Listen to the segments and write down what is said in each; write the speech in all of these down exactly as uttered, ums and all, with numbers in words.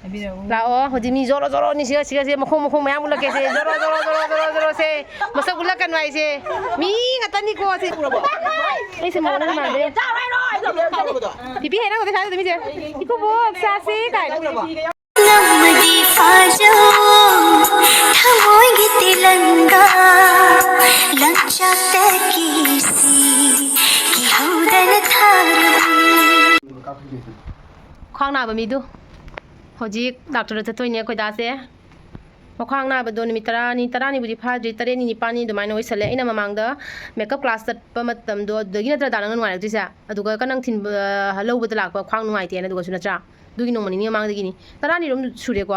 ꯂꯥꯛꯑꯣ, ꯍꯧꯖꯤꯛ ꯃꯤ ꯖꯣꯔꯣ ꯖꯣꯔꯣꯅꯤ ꯁꯤꯒ, ꯁꯤꯒ, ꯁꯦ, ꯃꯈꯣꯡ, ꯃꯈꯣꯡ ꯃꯌꯥꯝ ꯎꯠꯂꯛꯀꯦ, ꯁꯦ, ꯖꯣꯔꯣ, ꯖꯣꯔꯣ, ꯖꯣꯔꯣ, ꯖꯣꯔꯣ, ꯖꯣꯔꯣ, ꯁꯦ, ꯃꯁꯛ ꯎꯠꯂꯛꯀꯅꯨ ꯍꯥꯏꯁꯦ, ꯃꯤ ꯉꯥꯛꯇꯅꯤꯀꯣ, ꯁꯦ꯫ ꯑꯩꯁꯦ ꯃꯑꯣꯡ ꯃꯥꯟꯕ ꯌꯥꯝ꯫ ꯄꯤꯄꯤ ꯍꯦ, ꯅꯪ ꯉꯁꯥꯏ ꯇꯨꯃꯤꯁꯦ, "ꯏꯀꯨꯕꯣꯛ ꯆꯥꯁꯦ" ꯀꯥꯏꯅ꯫ ꯅꯝꯃꯗꯤ ꯐꯥꯖꯧ, ꯊꯃꯣꯏꯒꯤ ꯇꯤꯂꯪꯒꯥ, ꯂꯪꯆꯥꯛꯇ ꯀꯤꯁꯤ, ꯀꯤꯍꯧꯗꯅ ꯊꯥꯔꯨꯏ꯫ ꯈ꯭ꯋꯥꯡ ꯅꯥꯕ ꯃꯤꯗꯨ ꯍꯧꯖꯤꯛ ꯗꯥꯛꯇꯔꯗ ꯆꯠꯇꯣꯏꯅꯦ ꯑꯩꯈꯣꯏ ꯗꯥꯁꯦ꯫ ꯃꯈ꯭ꯋꯥꯡ ꯅꯥꯕꯗꯣ ꯅꯨꯃꯤꯠ ꯇꯔꯥꯅꯤ, ꯇꯔꯥꯅꯤꯕꯨꯗꯤ ꯐꯥꯗ꯭ꯔꯤ, ꯇꯔꯦꯠꯅꯤ, ꯅꯤꯄꯥꯜꯅꯤ ꯑꯗꯨꯃꯥꯏꯅ ꯑꯣꯏꯁꯜꯂꯦ꯫ ꯑꯩꯅ ꯃꯃꯥꯡꯗ ꯃꯦꯀꯞ ꯀ꯭ꯂꯥꯁ ꯆꯠꯄ ꯃꯇꯝꯗꯣ ꯑꯗꯨꯗꯒꯤ ꯅꯠꯇ꯭ꯔꯥ ꯗꯥ ꯅꯪꯅ ꯅꯨꯡꯉꯥꯏꯔꯛꯇ꯭ꯔꯤꯁꯦ? ꯑꯗꯨꯒ ꯀ-, ꯅꯪ ꯊꯤꯟꯕ, ꯂꯧꯕꯗ ꯂꯥꯛꯄ ꯈ꯭ꯋꯥꯡ ꯅꯨꯡꯉꯥꯏꯇꯦꯅ ꯑꯗꯨꯒꯁꯨ ꯅꯠꯇ꯭ꯔꯥ? ꯑꯗꯨꯒꯤ ꯅꯣꯡꯃ ꯅꯤꯅꯤ ꯃꯃꯥꯡꯗꯒꯤꯅꯤ꯫ ꯇꯔꯥꯅꯤꯔꯣꯝ ꯁꯨꯔꯦꯀꯣ꯫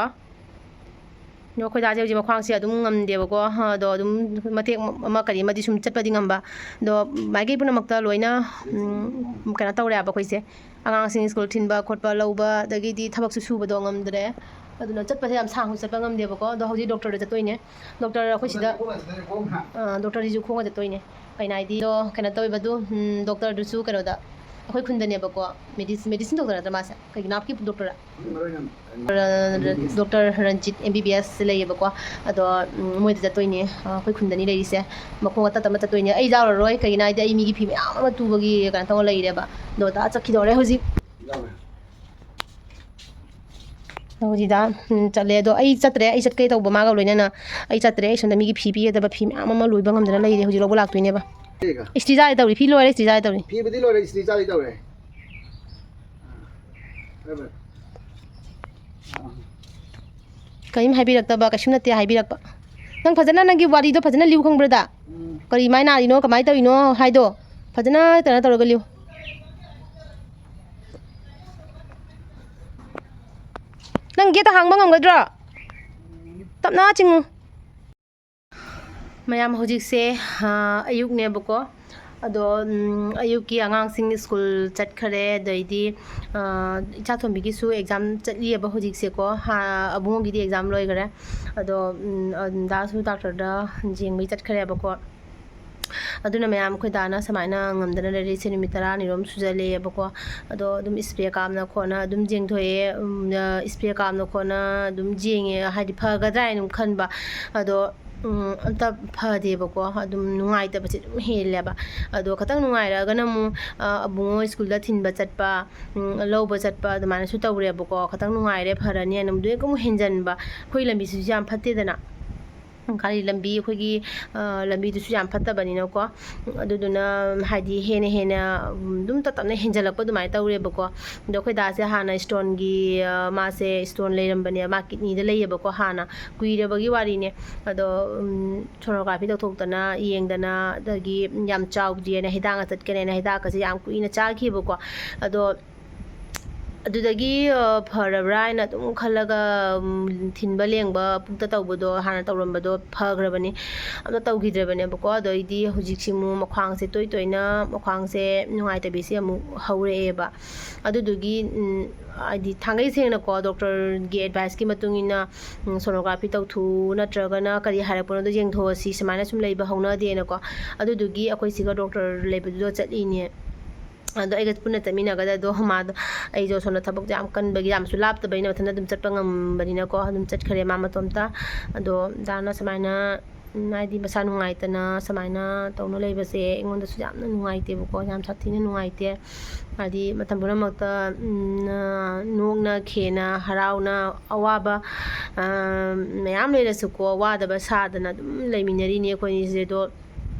ꯑꯗꯣ ꯑꯩꯈꯣꯏ ꯗꯥꯁꯦ ꯍꯧꯖꯤꯛ ꯃꯈ꯭ꯋꯥꯡꯁꯦ ꯑꯗꯨꯝ ꯉꯝꯗꯦꯕꯀꯣ꯫ ꯑꯗꯣ ꯑꯗꯨꯝ ꯃꯇꯦꯛ ꯑꯃ ꯀꯔꯤ ꯑꯃꯗꯤ ꯁꯨꯝ ꯆꯠꯄꯗꯤ ꯉꯝꯕ꯫ ꯑꯗꯣ ꯃꯥꯏꯀꯩ ꯄꯨꯝꯅꯃꯛꯇ ꯂꯣꯏꯅ, ꯎꯝ, ꯀꯩꯅꯣ ꯇꯧꯔꯦ ꯍꯥꯏꯕ ꯑꯩꯈꯣꯏꯁꯦ꯫ ꯑꯉꯥꯡꯁꯤꯡ ꯁ꯭ꯀꯨꯜ ꯊꯤꯟꯕ ꯈꯣꯠꯄ ꯂꯧꯕ, ꯑꯗꯒꯤꯗꯤ ꯊꯕꯛꯁꯨ ꯁꯨꯕꯗꯣ ꯉꯝꯗ꯭ꯔꯦ꯫ ꯑꯗꯨꯅ ꯆꯠꯄꯁꯦ ꯌꯥꯝ ꯁꯥꯡꯅ ꯆꯠꯄ ꯉꯝꯗꯦꯕꯀꯣ꯫ ꯑꯗꯣ ꯍꯧꯖꯤꯛ ꯗꯣꯛꯇꯔꯗ ꯆꯠꯇꯣꯏꯅꯦ꯫ ꯗꯣꯛꯇꯔ ꯑꯩꯈꯣꯏ ꯁꯤꯗ, ꯑꯥ, ꯗꯣꯛꯇꯔꯁꯤꯁꯨ ꯈꯣꯡꯅ ꯆꯠꯇꯣꯏꯅꯦ꯫ ꯀꯩꯅꯣ ꯍꯥꯏꯗꯤ, ꯑꯗꯣ ꯀꯩꯅꯣ ꯇꯧꯋꯦꯕ ꯑꯗꯨ, ꯎꯝ, ꯗꯣꯛꯇꯔꯗꯨꯁꯨ ꯀꯩꯅꯣꯗ, ꯑꯩꯈꯣꯏ ꯈꯨꯟꯗꯅꯦꯕꯀꯣ꯫ ꯃꯦꯗꯤꯁ-, ꯃꯦꯗꯤꯁꯤꯟ ꯗꯣꯛꯇꯔ ꯅꯠꯇ꯭ꯔ ꯃꯥꯁꯦ? ꯀꯩꯒꯤ ꯅꯥꯞꯀꯤ doctor? Doctor Ranjit M B B S ꯂꯩꯌꯦꯕꯀꯣ꯫ ꯑꯗꯣ, ꯎꯝ, ꯃꯣꯏꯗ ꯆꯠꯇꯣꯏꯅꯦ꯫ ꯑ, ꯑꯩꯈꯣꯏ ꯈꯨꯟꯗꯅꯤ ꯂꯩꯔꯤꯁꯦ꯫ ꯃꯈꯣꯡ ꯑꯇꯠ ꯑꯃ ꯆꯠꯇꯣꯏꯅꯦ꯫ ꯑꯩ ꯌꯥꯎꯔꯔꯣꯏ꯫ ꯀꯩꯒꯤꯅꯣ ꯍꯥꯏꯗꯤ ꯑꯩ ꯃꯤꯒꯤ ꯐꯤ ꯃꯌꯥꯝ ꯑꯃ ꯇꯨꯕꯒꯤ ꯀꯩꯅꯣ ꯇꯧꯔ ꯂꯩꯔꯦꯕ꯫ ꯑꯗꯣ ꯗꯥ ꯆꯠꯈꯤꯗꯧꯔꯦ ꯍꯧꯖꯤꯛ꯫ ꯑꯗꯣ ꯍꯧꯖꯤꯛ ꯗꯥ, ꯎꯝ, ꯆꯠꯂꯦ꯫ ꯑꯗꯣ ꯑꯩ ꯆꯠꯇ꯭ꯔꯦ꯫ ꯑꯩ ꯆꯠꯀꯦ ꯇꯧꯕ ꯃꯥꯒ ꯂꯣꯏꯅꯅ꯫ ꯑꯩ ꯆꯠꯇ꯭ꯔꯦ꯫ ꯑꯩ ꯁꯣꯝꯗ ꯃꯤꯒꯤ ꯐꯤ ꯄꯤꯒꯗꯕ ꯐꯤ ꯃꯌꯥꯝ ꯑꯃ ꯂꯣꯏꯕ ꯉꯝꯗꯅ ꯂꯩꯔꯦ꯫ ꯍꯧꯖꯤꯛ ꯂꯧꯕ ꯂꯥꯛꯇꯣꯏꯅꯦꯕ꯫ ꯏꯁꯇ꯭ꯔꯤ ꯖꯥꯔꯤ ꯇꯧꯔꯤ꯫ ꯐꯤ ꯂꯣꯏꯔꯦ, ꯏꯁꯇ꯭ꯔꯤ ꯖꯥꯔꯤ ꯇꯧꯔꯤ꯫ ꯐꯤꯕꯨꯗꯤ ꯂꯣꯏꯔꯦ, ꯏꯁꯇ꯭ꯔꯤ ꯖꯥꯔꯤ ꯇꯧꯔꯦ꯫ ꯀꯔꯤꯝ ꯍꯥꯏꯕꯤꯔꯛꯇꯕ, ꯀꯩꯁꯨ ꯅꯠꯇꯦ ꯍꯥꯏꯕꯤꯔꯛꯄ꯫ ꯅꯪ ꯐꯖꯅ ꯅꯪꯒꯤ ꯋꯥꯔꯤꯗꯣ ꯐꯖꯅ ꯂꯤꯌꯨ ꯈꯪꯕ꯭ꯔꯗ? ꯎꯝ꯫ ꯀꯔꯤꯃꯥꯏ ꯅꯥꯔꯤꯅꯣ, ꯀꯃꯥꯏꯅ ꯇꯧꯔꯤꯅꯣ ꯍꯥꯏꯗꯣ ꯐꯖꯅ ꯀꯩꯅꯣ ꯇꯧꯔꯒ ꯂꯤꯌꯨ꯫ ꯅꯪ ꯒꯦꯠꯇ ꯍꯥꯡꯕ ꯉꯝꯒꯗ꯭ꯔꯣ? ꯇꯞꯅ ꯆꯤꯡꯉꯨ꯫ ꯃꯌꯥꯝ ꯍꯧꯖꯤꯛꯁꯦ, ꯑ, ꯑꯌꯨꯛꯅꯦꯕꯀꯣ꯫ ꯑꯗꯣ, ꯎꯝ, ꯑꯌꯨꯛꯀꯤ ꯑꯉꯥꯡꯁꯤꯡ ꯁ꯭ꯀꯨꯜ ꯆꯠꯈꯔꯦ꯫ ꯑꯗꯩꯗꯤ, ꯑ, ꯏꯆꯥꯇꯣꯝꯕꯤꯒꯤꯁꯨ ꯑꯦꯛꯖꯥꯝ ꯆꯠꯂꯤꯑꯕ ꯍꯧꯖꯤꯛꯁꯦꯀꯣ꯫ ꯍꯥ, ꯑꯕꯨꯡꯉꯣꯒꯤꯗꯤ ꯑꯦꯛꯖꯥꯝ ꯂꯣꯏꯈꯔꯦ꯫ ꯑꯗꯣ, ꯎꯝ, ꯑ, ꯗꯥꯁꯨ ꯗꯥꯛꯇꯔꯗ ꯌꯦꯡꯕꯒꯤ ꯆꯠꯈ꯭ꯔꯦꯕꯀꯣ꯫ ꯑꯗꯨꯅ ꯃꯌꯥꯝ, ꯑꯩꯈꯣꯏ ꯗꯥꯅ ꯁꯨꯃꯥꯏꯅ ꯉꯝꯗꯅ ꯂꯩꯔꯛꯏꯁꯦ ꯅꯨꯃꯤꯠ ꯇꯔꯥꯅꯤꯔꯣꯝ ꯁꯨꯖꯜꯂꯛꯑꯦꯕꯀꯣ꯫ ꯑꯗꯣ ꯑꯗꯨꯝ ꯏꯁꯄ꯭ꯔꯦ ꯀꯥꯞꯅ ꯈꯣꯠꯅ ꯑꯗꯨꯝ ꯌꯦꯡꯊꯣꯛꯑꯦ꯫ ꯎꯝ, ꯑ, ꯏꯁꯄ꯭ꯔꯦ ꯀꯥꯞꯅ ꯈꯣꯠꯅ ꯑꯗꯨꯝ ꯌꯦꯡꯉꯦ, ꯍꯥꯏꯗꯤ ꯐꯒꯗ꯭ꯔꯥ ꯍꯥꯏꯅ ꯑꯗꯨꯝ ꯈꯟꯕ꯫ ꯑꯗꯣ, ꯎꯝ, ꯑꯝꯇ ꯐꯗꯦꯕꯀꯣ꯫ ꯑꯗꯨꯝ ꯅꯨꯡꯉꯥꯏꯇꯕꯁꯦ ꯑꯗꯨꯝ ꯍꯦꯜꯂꯦꯕ꯫ ꯑꯗꯣ ꯈꯤꯇꯪ ꯅꯨꯡꯉꯥꯏꯔꯛꯑꯒꯅ ꯑꯃꯨꯛ, ꯑ, ꯑꯕꯨꯡꯉꯣ ꯁ꯭ꯀꯨꯜꯗ ꯊꯤꯟꯕ ꯆꯠꯄ, ꯎꯝ, ꯂꯧꯕ ꯆꯠꯄ ꯑꯗꯨꯃꯥꯏꯅꯁꯨ ꯇꯧꯔꯦꯕꯀꯣ꯫ ꯈꯤꯇꯪ ꯅꯨꯡꯉꯥꯏꯔꯦ, ꯐꯔꯅꯤ ꯍꯥꯏꯅ ꯑꯗꯨꯗꯩ ꯑꯃꯨꯛ ꯍꯦꯟꯖꯟꯕ꯫ ꯑꯩꯈꯣꯏ ꯂꯝꯕꯤꯁꯤꯁꯨ ꯌꯥꯝ ꯐꯠꯇꯦꯗꯅ꯫ ꯒꯥꯔꯤ ꯂꯝꯕꯤ, ꯑꯩꯈꯣꯏꯒꯤ, ꯑ, ꯂꯝꯕꯤꯗꯨꯁꯨ ꯌꯥꯝ ꯐꯠꯇꯕꯅꯤꯅꯀꯣ꯫ ꯑꯗꯨꯗꯨꯅ, ꯍꯥꯏꯗꯤ, ꯍꯦꯟꯅ ꯍꯦꯟꯅ, ꯎꯝ, ꯑꯗꯨꯝ ꯇꯞ ꯇꯞꯅ ꯍꯦꯟꯖꯜꯂꯛꯄ ꯑꯗꯨꯃꯥꯏꯅ ꯇꯧꯔꯦꯕꯀꯣ꯫ ꯑꯗꯣ ꯑꯩꯈꯣꯏ ꯗꯥꯁꯦ ꯍꯥꯟꯅ ꯏꯁꯇꯣꯟꯒꯤ, ꯑ, ꯃꯥꯁꯦ ꯏꯁꯇꯣꯟ ꯂꯩꯔꯝꯕꯅꯦ, ꯃꯥ ꯀꯤꯠꯅꯤꯗ ꯂꯩꯌꯦꯕꯀꯣ ꯍꯥꯟꯅ, ꯀꯨꯏꯔꯕꯒꯤ ꯋꯥꯔꯤꯅꯦ꯫ ꯑꯗꯣ, ꯎꯝ, ꯁꯣꯅꯣꯒ꯭ꯔꯥꯐꯤ ꯇꯧꯊꯣꯛꯇꯅ ꯌꯦꯡꯗꯅ, ꯑꯗꯒꯤ ꯌꯥꯝ ꯆꯥꯎꯗ꯭ꯔꯤꯑꯅ ꯍꯤꯗꯥꯛ ꯆꯠꯀꯅꯦꯅ ꯍꯤꯗꯥꯛꯀꯁꯦ ꯌꯥꯝ ꯀꯨꯏꯅ ꯆꯥꯈꯤꯕꯀꯣ꯫ ꯑꯗꯣ ꯑꯗꯨꯗꯒꯤ, ꯑ, ꯐꯔꯕ꯭ꯔꯥ ꯍꯥꯏꯅ ꯑꯗꯨꯝ ꯈꯜꯂꯒ, ꯎꯝ, ꯊꯤꯟꯕ ꯂꯦꯡꯕ ꯄꯨꯛꯇ ꯇꯧꯕꯗꯣ, ꯍꯥꯟꯅ ꯇꯧꯔꯝꯕꯗꯣ ꯐꯈ꯭ꯔꯕꯅꯤ, ꯑꯝꯇ ꯇꯧꯈꯤꯗ꯭ꯔꯕꯅꯦꯕꯀꯣ꯫ ꯑꯗꯣ ꯑꯩꯗꯤ ꯍꯧꯖꯤꯛꯁꯤ ꯑꯃꯨꯛ ꯃꯈ꯭ꯋꯥꯡꯁꯦ ꯇꯣꯏ ꯇꯣꯏꯅ, ꯃꯈ꯭ꯋꯥꯡꯁꯦ ꯅꯨꯡꯉꯥꯏꯇꯕꯤꯁꯦ ꯑꯃꯨꯛ ꯍꯧꯔꯛꯑꯦꯕ꯫ ꯑꯗꯨꯗꯨꯒꯤ, ꯎꯝ, ꯍꯥꯏꯗꯤ ꯊꯥꯡꯒꯩ ꯁꯦꯡꯅꯀꯣ, ꯗꯣꯛꯇꯔꯒꯤ ꯑꯦꯗꯚꯥꯏꯁꯀꯤ ꯃꯇꯨꯡ ꯏꯟꯅ, ꯎꯝ, ꯁꯣꯅꯣꯒ꯭ꯔꯥꯐꯤ ꯇꯧꯊꯣꯛꯎ, ꯅꯠꯇ꯭ꯔꯒꯅ ꯀꯔꯤ ꯍꯥꯏꯔꯛꯄꯅꯣꯗꯣ ꯌꯦꯡꯊꯣꯛꯑꯁꯤ, ꯁꯨꯃꯥꯏꯅ ꯁꯨꯝ ꯂꯩꯕ ꯍꯧꯅꯗꯦꯅꯀꯣ꯫ ꯑꯗꯨꯗꯨꯒꯤ ꯑꯩꯈꯣꯏ ꯁꯤꯒ ꯗꯣꯛꯇꯔ ꯂꯩꯕꯗꯨꯗ ꯆꯠꯂꯤꯅꯦ꯫ ꯑꯗꯣ ꯑꯩꯒ ꯄꯨꯟꯅ ꯆꯠꯃꯤꯟꯅꯒꯗ, ꯑꯗꯣ ꯃꯥꯗꯣ, ꯑꯩꯗꯣ ꯁꯣꯝꯗ ꯊꯕꯛꯇꯣ ꯌꯥꯝ ꯀꯟꯕꯒꯤ, ꯌꯥꯝꯁꯨ ꯂꯥꯞꯇꯕꯅꯤꯅ ꯃꯊꯟꯇ ꯑꯗꯨꯝ ꯆꯠꯄ ꯉꯝꯕꯅꯤꯅꯀꯣ, ꯑꯗꯨꯝ ꯆꯠꯈ꯭ꯔꯦ ꯃꯥ ꯃꯇꯣꯝꯇ꯫ ꯑꯗꯣ ꯗꯥꯅ ꯁꯨꯃꯥꯏꯅ, ꯎꯝ, ꯍꯥꯏꯗꯤ ꯃꯁꯥ ꯅꯨꯡꯉꯥꯏꯇꯅ ꯁꯨꯃꯥꯏꯅ ꯇꯧꯅ ꯂꯩꯕꯁꯦ ꯑꯩꯉꯣꯟꯗꯁꯨ ꯌꯥꯝꯅ ꯅꯨꯡꯉꯥꯏꯇꯦꯕꯀꯣ, ꯌꯥꯝ ꯁꯥꯊꯤꯅ ꯅꯨꯡꯉꯥꯏꯇꯦ꯫ ꯍꯥꯏꯗꯤ ꯃꯇꯝ ꯄꯨꯝꯅꯃꯛꯇ, ꯎꯝ, ꯅꯣꯛꯅ ꯈꯦꯅ ꯍꯔꯥꯎꯅ ꯑꯋꯥꯕ, ꯑ, ꯃꯌꯥꯝ ꯂꯩꯔꯁꯨꯀꯣ, ꯋꯥꯗꯕ ꯁꯥꯗꯅ ꯑꯗꯨꯝ ꯂꯩꯃꯤꯟꯅꯔꯤꯅꯤ ꯑꯩꯈꯣꯏꯅꯤꯁꯦ꯫ ꯑꯗꯣ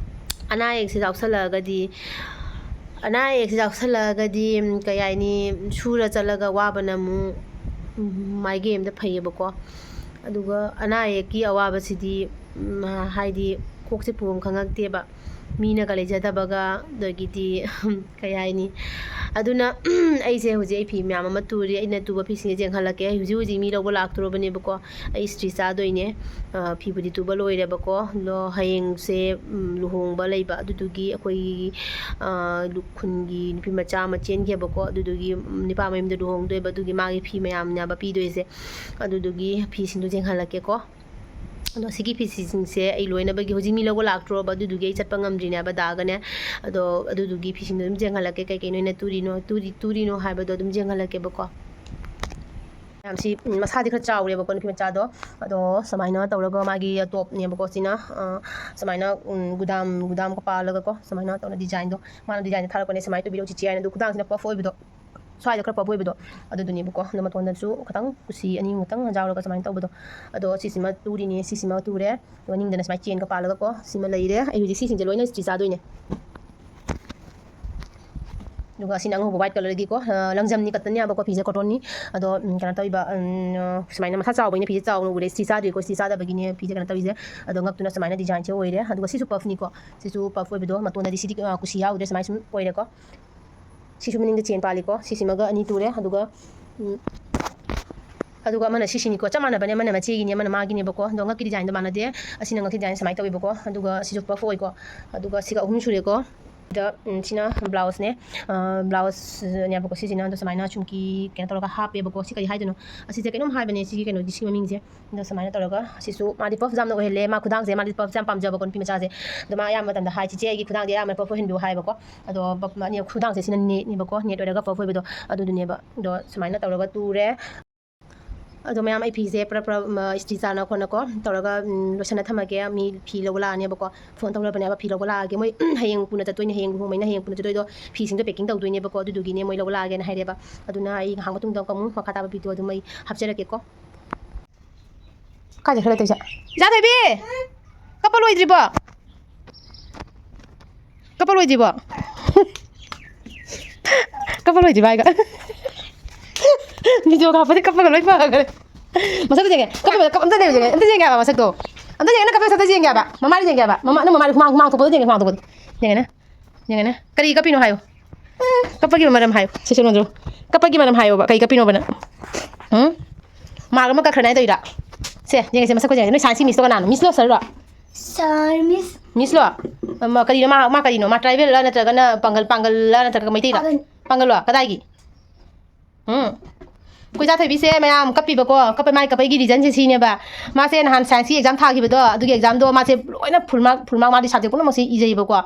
ꯑꯅꯥ ꯑꯌꯦꯛꯁꯦ ꯌꯥꯎꯁꯜꯂꯛꯑꯒꯗꯤ, ꯑꯅꯥ ꯑꯌꯦꯛꯁꯦ ꯌꯥꯎꯁꯜꯂꯛꯑꯒꯗꯤ, ꯎꯝ, ꯀꯩ ꯍꯥꯏꯅꯤ, ꯁꯨꯔ ꯆꯠꯂꯒ ꯋꯥꯕꯅ ꯑꯃꯨꯛ, ꯎꯝ, ꯃꯥꯏꯒꯩ ꯑꯃꯗ ꯐꯩꯌꯦꯕꯀꯣ꯫ ꯑꯗꯨꯒ ꯑꯅꯥ ꯑꯌꯦꯛꯀꯤ ꯑꯋꯥꯕꯁꯤꯗꯤ, ꯎꯝ, ꯍꯥꯏꯗꯤ ꯀꯣꯛꯁꯦ ꯄꯨꯐꯝ ꯈꯪꯉꯛꯇꯦꯕ꯫ ꯃꯤꯅꯒ ꯂꯩꯖꯗꯕꯒ, ꯑꯗꯒꯤꯗꯤ, ꯀꯩ ꯍꯥꯏꯅꯤ꯫ ꯑꯗꯨꯅ ꯑꯩꯁꯦ ꯍꯧꯖꯤꯛ ꯑꯩ ꯐꯤ ꯃꯌꯥꯝ ꯑꯃ ꯇꯨꯔꯤ꯫ ꯑꯩꯅ ꯇꯨꯕ ꯐꯤꯁꯤꯡꯁꯦ ꯌꯦꯡꯍꯜꯂꯛꯀꯦ꯫ ꯑꯩ ꯍꯧꯖꯤꯛ ꯍꯧꯖꯤꯛ ꯃꯤ ꯂꯧꯕ ꯂꯥꯛꯇꯣꯔꯕꯅꯦꯕꯀꯣ꯫ ꯑꯩ ꯏꯁꯇ꯭ꯔꯤ ꯆꯥꯗꯣꯏꯅꯦ꯫ ꯑ, ꯐꯤꯕꯨꯗꯤ ꯇꯨꯕ ꯂꯣꯏꯔꯦꯕꯀꯣ꯫ ꯑꯗꯣ ꯍꯌꯦꯡꯁꯦ, ꯎꯝ, ꯂꯨꯍꯣꯡꯕ ꯂꯩꯕ꯫ ꯑꯗꯨꯗꯨꯒꯤ ꯑꯩꯈꯣꯏꯒꯤ, ꯑ, ꯂꯨ-, ꯈꯨꯟꯒꯤ ꯅꯨꯄꯤ ꯃꯆꯥ ꯑꯃ ꯆꯦꯟꯈꯤꯕꯀꯣ꯫ ꯑꯗꯨꯗꯨꯒꯤ, ꯎꯝ, ꯅꯨꯄꯥ ꯃꯌꯨꯝꯗ ꯂꯨꯍꯣꯡꯗꯣꯏꯕ꯫ ꯑꯗꯨꯒꯤ ꯃꯥꯒꯤ ꯐꯤ ꯃꯌꯥꯝꯅꯦꯕ ꯄꯤꯗꯣꯏꯁꯦ꯫ ꯑꯗꯨꯗꯨꯒꯤ ꯐꯤꯁꯤꯡꯗꯣ ꯌꯦꯡꯍꯜꯂꯛꯀꯦꯀꯣ꯫ ꯑꯗꯣ ꯁꯤꯒꯤ ꯐꯤꯁꯤꯡꯁꯦ ꯑꯩ ꯂꯣꯏꯅꯕꯒꯤ ꯍꯧꯖꯤꯛ ꯃꯤ ꯂꯧꯕ ꯂꯥꯛꯇ꯭ꯔꯣꯕ, ꯑꯗꯨꯗꯨꯒꯤ ꯑꯩ ꯆꯠꯄ ꯉꯝꯗ꯭ꯔꯤꯅꯦꯕ ꯗꯥꯒꯅꯦ꯫ ꯑꯗꯣ ꯑꯗꯨꯗꯨꯒꯤ ꯐꯤꯁꯤꯡꯗꯣ ꯑꯗꯨꯝ ꯌꯦꯡꯍꯜꯂꯛꯀꯦ, ꯀꯩ ꯀꯩꯅꯣ ꯑꯩꯅ ꯇꯨꯔꯤꯅꯣ, ꯇꯨꯔꯤ-, ꯇꯨꯔꯤꯅꯣ ꯍꯥꯏꯕꯗꯣ ꯑꯗꯨꯝ ꯌꯦꯡꯍꯜꯂꯛꯀꯦꯕꯀꯣ꯫ ꯃꯌꯥꯝꯁꯤ, ꯎꯝ, ꯃꯁꯥꯗꯤ ꯈꯔ ꯆꯥꯎꯔꯦꯕꯀꯣ ꯅꯨꯄꯤ ꯃꯆꯥꯗꯣ꯫ ꯑꯗꯣ ꯁꯨꯃꯥꯏꯅ ꯇꯧꯔꯒ ꯃꯥꯒꯤ ꯇꯣꯞꯅꯦꯕꯀꯣ ꯁꯤꯅ, ꯑ, ꯁꯨꯃꯥꯏꯅ, ꯎꯝ, ꯒꯨꯗꯥꯝ, ꯒꯨꯗꯥꯝꯒ ꯄꯥꯜꯂꯒꯀꯣ ꯁꯨꯃꯥꯏꯅ ꯇꯧꯅ ꯗꯤꯖꯥꯏꯟꯗꯣ, ꯃꯥꯅ ꯗꯤꯖꯥꯏꯟꯗꯣ ꯊꯥꯔꯛꯄꯅꯦ, ꯁꯨꯃꯥꯏꯅ ꯇꯨꯕꯤꯔꯛꯑꯣ ꯆꯤꯆꯦ ꯍꯥꯏꯅ꯫ ꯑꯗꯣ ꯈꯨꯗꯥꯡꯁꯤꯅ ꯄꯐ ꯑꯣꯏꯕꯗꯣ, ꯁ꯭ꯋꯥꯏꯗ ꯈꯔ ꯄꯐ ꯑꯣꯏꯕꯗꯣ ꯑꯗꯨꯗꯨꯅꯦꯕꯀꯣ꯫ ꯑꯗꯣ ꯃꯇꯣꯟꯗꯁꯨ ꯈꯤꯇꯪ ꯀꯨꯁꯤ ꯑꯅꯤꯃꯨꯛꯇꯪ ꯌꯥꯎꯔꯒ ꯁꯨꯃꯥꯏꯅ ꯇꯧꯕꯗꯣ꯫ ꯑꯗꯣ ꯁꯤꯁꯤꯃ ꯇꯨꯔꯤꯅꯤ, ꯁꯤꯁꯤꯃ ꯇꯨꯔꯦ꯫ ꯑꯗꯨꯒ ꯅꯤꯡꯗꯅ ꯁꯨꯃꯥꯏꯅ ꯆꯦꯟꯒ ꯄꯥꯜꯂꯒꯀꯣ ꯁꯤꯃ ꯂꯩꯔꯦ꯫ ꯑꯩ ꯍꯧꯖꯤꯛ ꯁꯤꯁꯤꯡꯁꯦ ꯂꯣꯏꯅ ꯏꯁꯇ꯭ꯔꯤ ꯆꯥꯗꯣꯏꯅꯦ꯫ ꯑꯗꯨꯒ ꯁꯤꯅ ꯑꯉꯧꯕ white colourꯒꯤꯀꯣ, ꯑ, ꯂꯪꯖꯝꯅꯤ, ꯀꯇꯟꯅꯦꯕꯀꯣ, ꯐꯤꯁꯦ cottonꯅꯤ꯫ ꯑꯗꯣ, ꯎꯝ, ꯀꯩꯅꯣ ꯇꯧꯔꯤꯕ, ꯎꯝ, ꯁꯨꯃꯥꯏꯅ ꯃꯁꯥ ꯆꯥꯎꯕꯅꯤꯅ ꯐꯤꯁꯦ ꯆꯥꯎꯅ ꯎꯔꯦ, ꯏꯁꯇ꯭ꯔꯤ ꯆꯥꯗ꯭ꯔꯤꯀꯣ, ꯏꯁꯇ꯭ꯔꯤ ꯆꯥꯗꯕꯒꯤꯅꯦ ꯐꯤꯁꯦ ꯀꯩꯅꯣ ꯇꯧꯔꯤꯁꯦ꯫ ꯑꯗꯣ ꯉꯛꯇꯨꯅ ꯁꯨꯃꯥꯏꯅ ꯗꯤꯖꯥꯏꯟꯁꯦ ꯑꯣꯏꯔꯦ꯫ ꯑꯗꯨꯒ ꯁꯤꯁꯨ ꯄꯐꯅꯤꯀꯣ, ꯁꯤꯁꯨ ꯄꯐ ꯑꯣꯏꯕꯗꯣ, ꯃꯇꯣꯟꯗꯗꯤ ꯁꯤꯗꯤ, ꯑ, ꯀꯨꯁꯤ ꯌꯥꯎꯗ꯭ꯔꯦ, ꯁꯨꯃꯥꯏꯅ ꯁꯨꯝ ꯑꯣꯏꯔꯦꯀꯣ꯫ ꯁꯤꯁꯨ ꯃꯅꯤꯡꯗ ꯆꯦꯟ ꯄꯥꯜꯂꯤꯀꯣ, ꯁꯤꯁꯤꯃꯒ ꯑꯅꯤ ꯇꯨꯔꯦ꯫ ꯑꯗꯨꯒ, ꯎꯝ, ꯑꯗꯨꯒ ꯑꯃꯅ ꯁꯤꯁꯤꯅꯤꯀꯣ, ꯆꯞ ꯃꯥꯟꯅꯕꯅꯦ, ꯑꯃꯅ ꯃꯆꯦꯒꯤꯅꯤ, ꯑꯃꯅ ꯃꯥꯒꯤꯅꯦꯕꯀꯣ꯫ ꯑꯗꯣ ꯉꯛꯀꯤ ꯗꯤꯖꯥꯏꯟꯗꯣ ꯃꯥꯟꯅꯗꯦ꯫ ꯑꯁꯤꯅ ꯉꯛꯀꯤ ꯗꯤꯖꯥꯏꯟ ꯁꯨꯃꯥꯏꯅ ꯇꯧꯋꯦꯕꯀꯣ, ꯑꯗꯨꯒ ꯁꯤꯁꯨ ꯄꯐ ꯑꯣꯏꯀꯣ꯫ ꯑꯗꯨꯒ ꯁꯤꯒ ꯑꯍꯨꯝ ꯁꯨꯔꯦꯀꯣ꯫ ꯁꯤꯗ, ꯎꯝ, ꯁꯤꯅ ꯕ꯭ꯂꯥꯎꯁꯅꯦ꯫ ꯑ, ꯕ꯭ꯂꯥꯎꯁꯅꯦꯕꯀꯣ ꯁꯤꯁꯤꯅ꯫ ꯑꯗꯣ ꯁꯨꯃꯥꯏꯅ ꯆꯨꯝꯀꯤ ꯀꯩꯅꯣ ꯇꯧꯔꯒ ꯍꯥꯞꯄꯦꯕꯀꯣ꯫ ꯁꯤ ꯀꯔꯤ ꯍꯥꯏꯗꯣꯏꯅꯣ? ꯑꯁꯤꯁꯦ ꯀꯩꯅꯣꯝ ꯍꯥꯏꯕꯅꯦ ꯁꯤꯒꯤ ꯀꯩꯅꯣꯒꯤ, ꯁꯤ ꯃꯃꯤꯡꯁꯦ꯫ ꯑꯗꯣ ꯁꯨꯃꯥꯏꯅ ꯇꯧꯔꯒ ꯁꯤꯁꯨ ꯃꯥꯗꯤ ꯄꯐ ꯌꯥꯝꯅ ꯑꯣꯏꯍꯜꯂꯦ꯫ ꯃꯥ ꯈꯨꯗꯥꯡꯁꯦ, ꯃꯥꯗꯤ ꯄꯐ ꯌꯥꯝ ꯄꯥꯝꯖꯕꯀꯣ ꯅꯨꯄꯤ ꯃꯆꯥꯁꯦ꯫ ꯑꯗꯣ ꯃꯥ ꯑꯌꯥꯝꯕ ꯃꯇꯝꯗ ꯍꯥꯏ, "ꯆꯤꯆꯦ, ꯑꯩꯒꯤ ꯈꯨꯗꯥꯡꯗꯤ ꯑꯌꯥꯝꯕꯅ ꯄꯐ ꯑꯣꯏꯍꯟꯕꯤꯌꯨ" ꯍꯥꯏꯌꯦꯕꯀꯣ꯫ ꯑꯗꯣ ꯄꯐ-, ꯃꯥ-, ꯈꯨꯗꯥꯡꯁꯦ ꯁꯤꯅ ꯅꯦꯠꯅꯦꯕꯀꯣ, ꯅꯦꯠ ꯑꯣꯏꯔꯒ ꯄꯐ ꯑꯣꯏꯕꯗꯣ ꯑꯗꯨꯗꯨꯅꯦꯕ꯫ ꯑꯗꯣ ꯁꯨꯃꯥꯏꯅ ꯇꯧꯔꯒ ꯇꯨꯔꯦ꯫ ꯑꯗꯣ ꯃꯌꯥꯝ ꯑꯩ ꯐꯤꯁꯦ ꯄꯨꯔꯥ ꯄꯨꯔꯥ, ꯃ, ꯏꯁꯇ꯭ꯔꯤ ꯆꯥꯅ ꯈꯣꯠꯅꯀꯣ ꯇꯧꯔꯒ, ꯎꯝ, ꯂꯣꯏꯁꯟꯅ ꯊꯝꯃꯒꯦ꯫ ꯃꯤ ꯐꯤ ꯂꯧꯕ ꯂꯥꯛꯑꯅꯦꯕꯀꯣ, ꯐꯣꯟ ꯇꯧꯔꯕꯅꯦꯕ, ꯐꯤ ꯂꯧꯕ ꯂꯥꯛꯑꯒꯦ꯫ ꯃꯣꯏ ꯍꯌꯦꯡ ꯄꯨꯅ ꯆꯠꯇꯣꯏꯅꯦ, ꯍꯌꯦꯡ ꯂꯨꯍꯣꯡꯕꯩꯅ ꯍꯌꯦꯡ ꯄꯨꯅ ꯆꯠꯇꯣꯏꯗꯣ꯫ ꯐꯤꯁꯤꯡꯗꯣ packing ꯇꯧꯗꯣꯏꯅꯦꯕꯀꯣ, ꯑꯗꯨꯗꯨꯒꯤꯅꯦ ꯃꯣꯏ ꯂꯧꯕ ꯂꯥꯛꯑꯒꯦꯅ ꯍꯥꯏꯔꯦꯕ꯫ ꯑꯗꯨꯅ ꯑꯩ ꯉꯥꯏꯍꯥꯛ ꯃꯇꯨꯡꯗ ꯑꯃꯨꯛ ꯃꯈꯥ ꯇꯥꯕ video ꯑꯗꯨꯝ ꯑꯩ ꯍꯥꯞꯆꯔꯛꯀꯦꯀꯣ꯫ ꯀꯥꯏ ꯆꯠꯈ꯭ꯔꯦ ꯇꯧꯏꯁꯦ? ꯏꯆꯥ ꯊꯣꯏꯕꯤ! ꯀꯞꯄ ꯂꯣꯏꯗ꯭ꯔꯤꯕꯣ? ꯀꯞꯄ ꯂꯣꯏꯗ꯭ꯔꯤꯕꯣ? ꯀꯞꯄ ꯂꯣꯏꯗ꯭ꯔꯤꯕ ꯍꯥꯏꯒ꯫ Video ꯀꯥꯞꯄꯗꯤ ꯀꯞꯄꯒ ꯂꯣꯏ ꯐꯈ꯭ꯔꯦ꯫ ꯃꯁꯛꯇꯣ ꯌꯦꯡꯒꯦ꯫ ꯀꯞꯄ, ꯀꯞ-, ꯑꯝꯇ ꯌꯦꯡꯒꯦ, ꯑꯝꯇ ꯌꯦꯡꯒꯦ ꯍꯥꯏꯕ ꯃꯁꯛꯇꯣ꯫ ꯑꯝꯇ ꯌꯦꯡꯒꯦ, ꯅꯪ ꯀꯞꯄ ꯃꯁꯛꯇꯣ ꯌꯦꯡꯒꯦ ꯍꯥꯏꯕ꯫ ꯃꯃꯥꯏꯗꯣ ꯌꯦꯡꯒꯦ ꯍꯥꯏꯕ꯫ ꯃꯃꯥ-, ꯅꯪ ꯃꯃꯥꯏꯗꯣ ꯍꯨꯃꯥꯡ, ꯍꯨꯃꯥꯡ ꯊꯣꯛꯄꯗꯣ ꯌꯦꯡꯒꯦ, ꯍꯨꯃꯥꯡ ꯊꯣꯛꯄꯗꯣ꯫ ꯌꯦꯡꯒꯦꯅꯦ꯫ ꯌꯦꯡꯉꯦꯅꯦ꯫ ꯀꯔꯤ ꯀꯞꯄꯤꯅꯣ ꯍꯥꯏꯌꯣ꯫ ꯀꯞꯄꯒꯤ ꯃꯔꯝ ꯍꯥꯏꯌꯣ꯫ ꯁꯦ, ꯁꯦ, ꯅꯣꯟꯖꯔꯣ꯫ ꯀꯞꯄꯒꯤ ꯃꯔꯝ ꯍꯥꯏꯌꯣꯕ꯫ ꯀꯔꯤ ꯀꯞꯄꯤꯅꯣꯕ ꯅꯪ? ꯎꯝ? ꯃꯥꯔꯛ ꯑꯃ ꯀꯛꯈ꯭ꯔꯅꯤ ꯍꯥꯏ ꯇꯧꯔꯤꯔꯥ? ꯁꯦ, ꯌꯦꯡꯉꯦꯁꯦ, ꯃꯁꯛ ꯈꯣꯏ ꯌꯦꯡꯉꯦ꯫ ꯅꯣꯏ science ꯀꯤ miss ꯇꯣ ꯀꯅꯥꯅꯣ? Miss ꯂꯣ, sir ꯔꯣ? Sir, miss꯫ Miss ꯂꯣ? ꯑꯃ, ꯀꯔꯤꯅꯣ ꯃꯥ, ꯃꯥ ꯀꯔꯤꯅꯣ? ꯃꯥ tribal ꯂ ꯅꯠꯇ꯭ꯔꯒꯅ ꯄꯥꯡꯒꯜ, ꯄꯥꯡꯒꯜ ꯂ ꯅꯠꯇ꯭ꯔꯒ ꯃꯩꯇꯩ ꯂ? ꯄꯥꯡꯒꯜ꯫ ꯄꯥꯡꯒꯜ ꯂꯣ? ꯀꯗꯥꯏꯒꯤ? ꯎꯝ꯫ ꯑꯩꯈꯣꯏ ꯏꯆꯥ ꯊꯣꯏꯕꯤꯁꯦ ꯃꯌꯥꯝ ꯀꯞꯄꯤꯕꯀꯣ, ꯀꯞꯄ, ꯃꯥꯏ ꯀꯞꯄꯒꯤ reasonꯁꯦ ꯁꯤꯅꯦꯕ꯫ ꯃꯥꯁꯦ ꯅꯍꯥꯟ scienceꯀꯤ exam ꯊꯥꯈꯤꯕꯗꯣ, ꯑꯗꯨꯒꯤ examꯗꯣ ꯃꯥꯁꯦ ꯂꯣꯏꯅ full mark, full mark ꯃꯥꯗꯤ subject ꯄꯨꯝꯅꯃꯛꯁꯦ ꯏꯖꯩꯕꯀꯣ꯫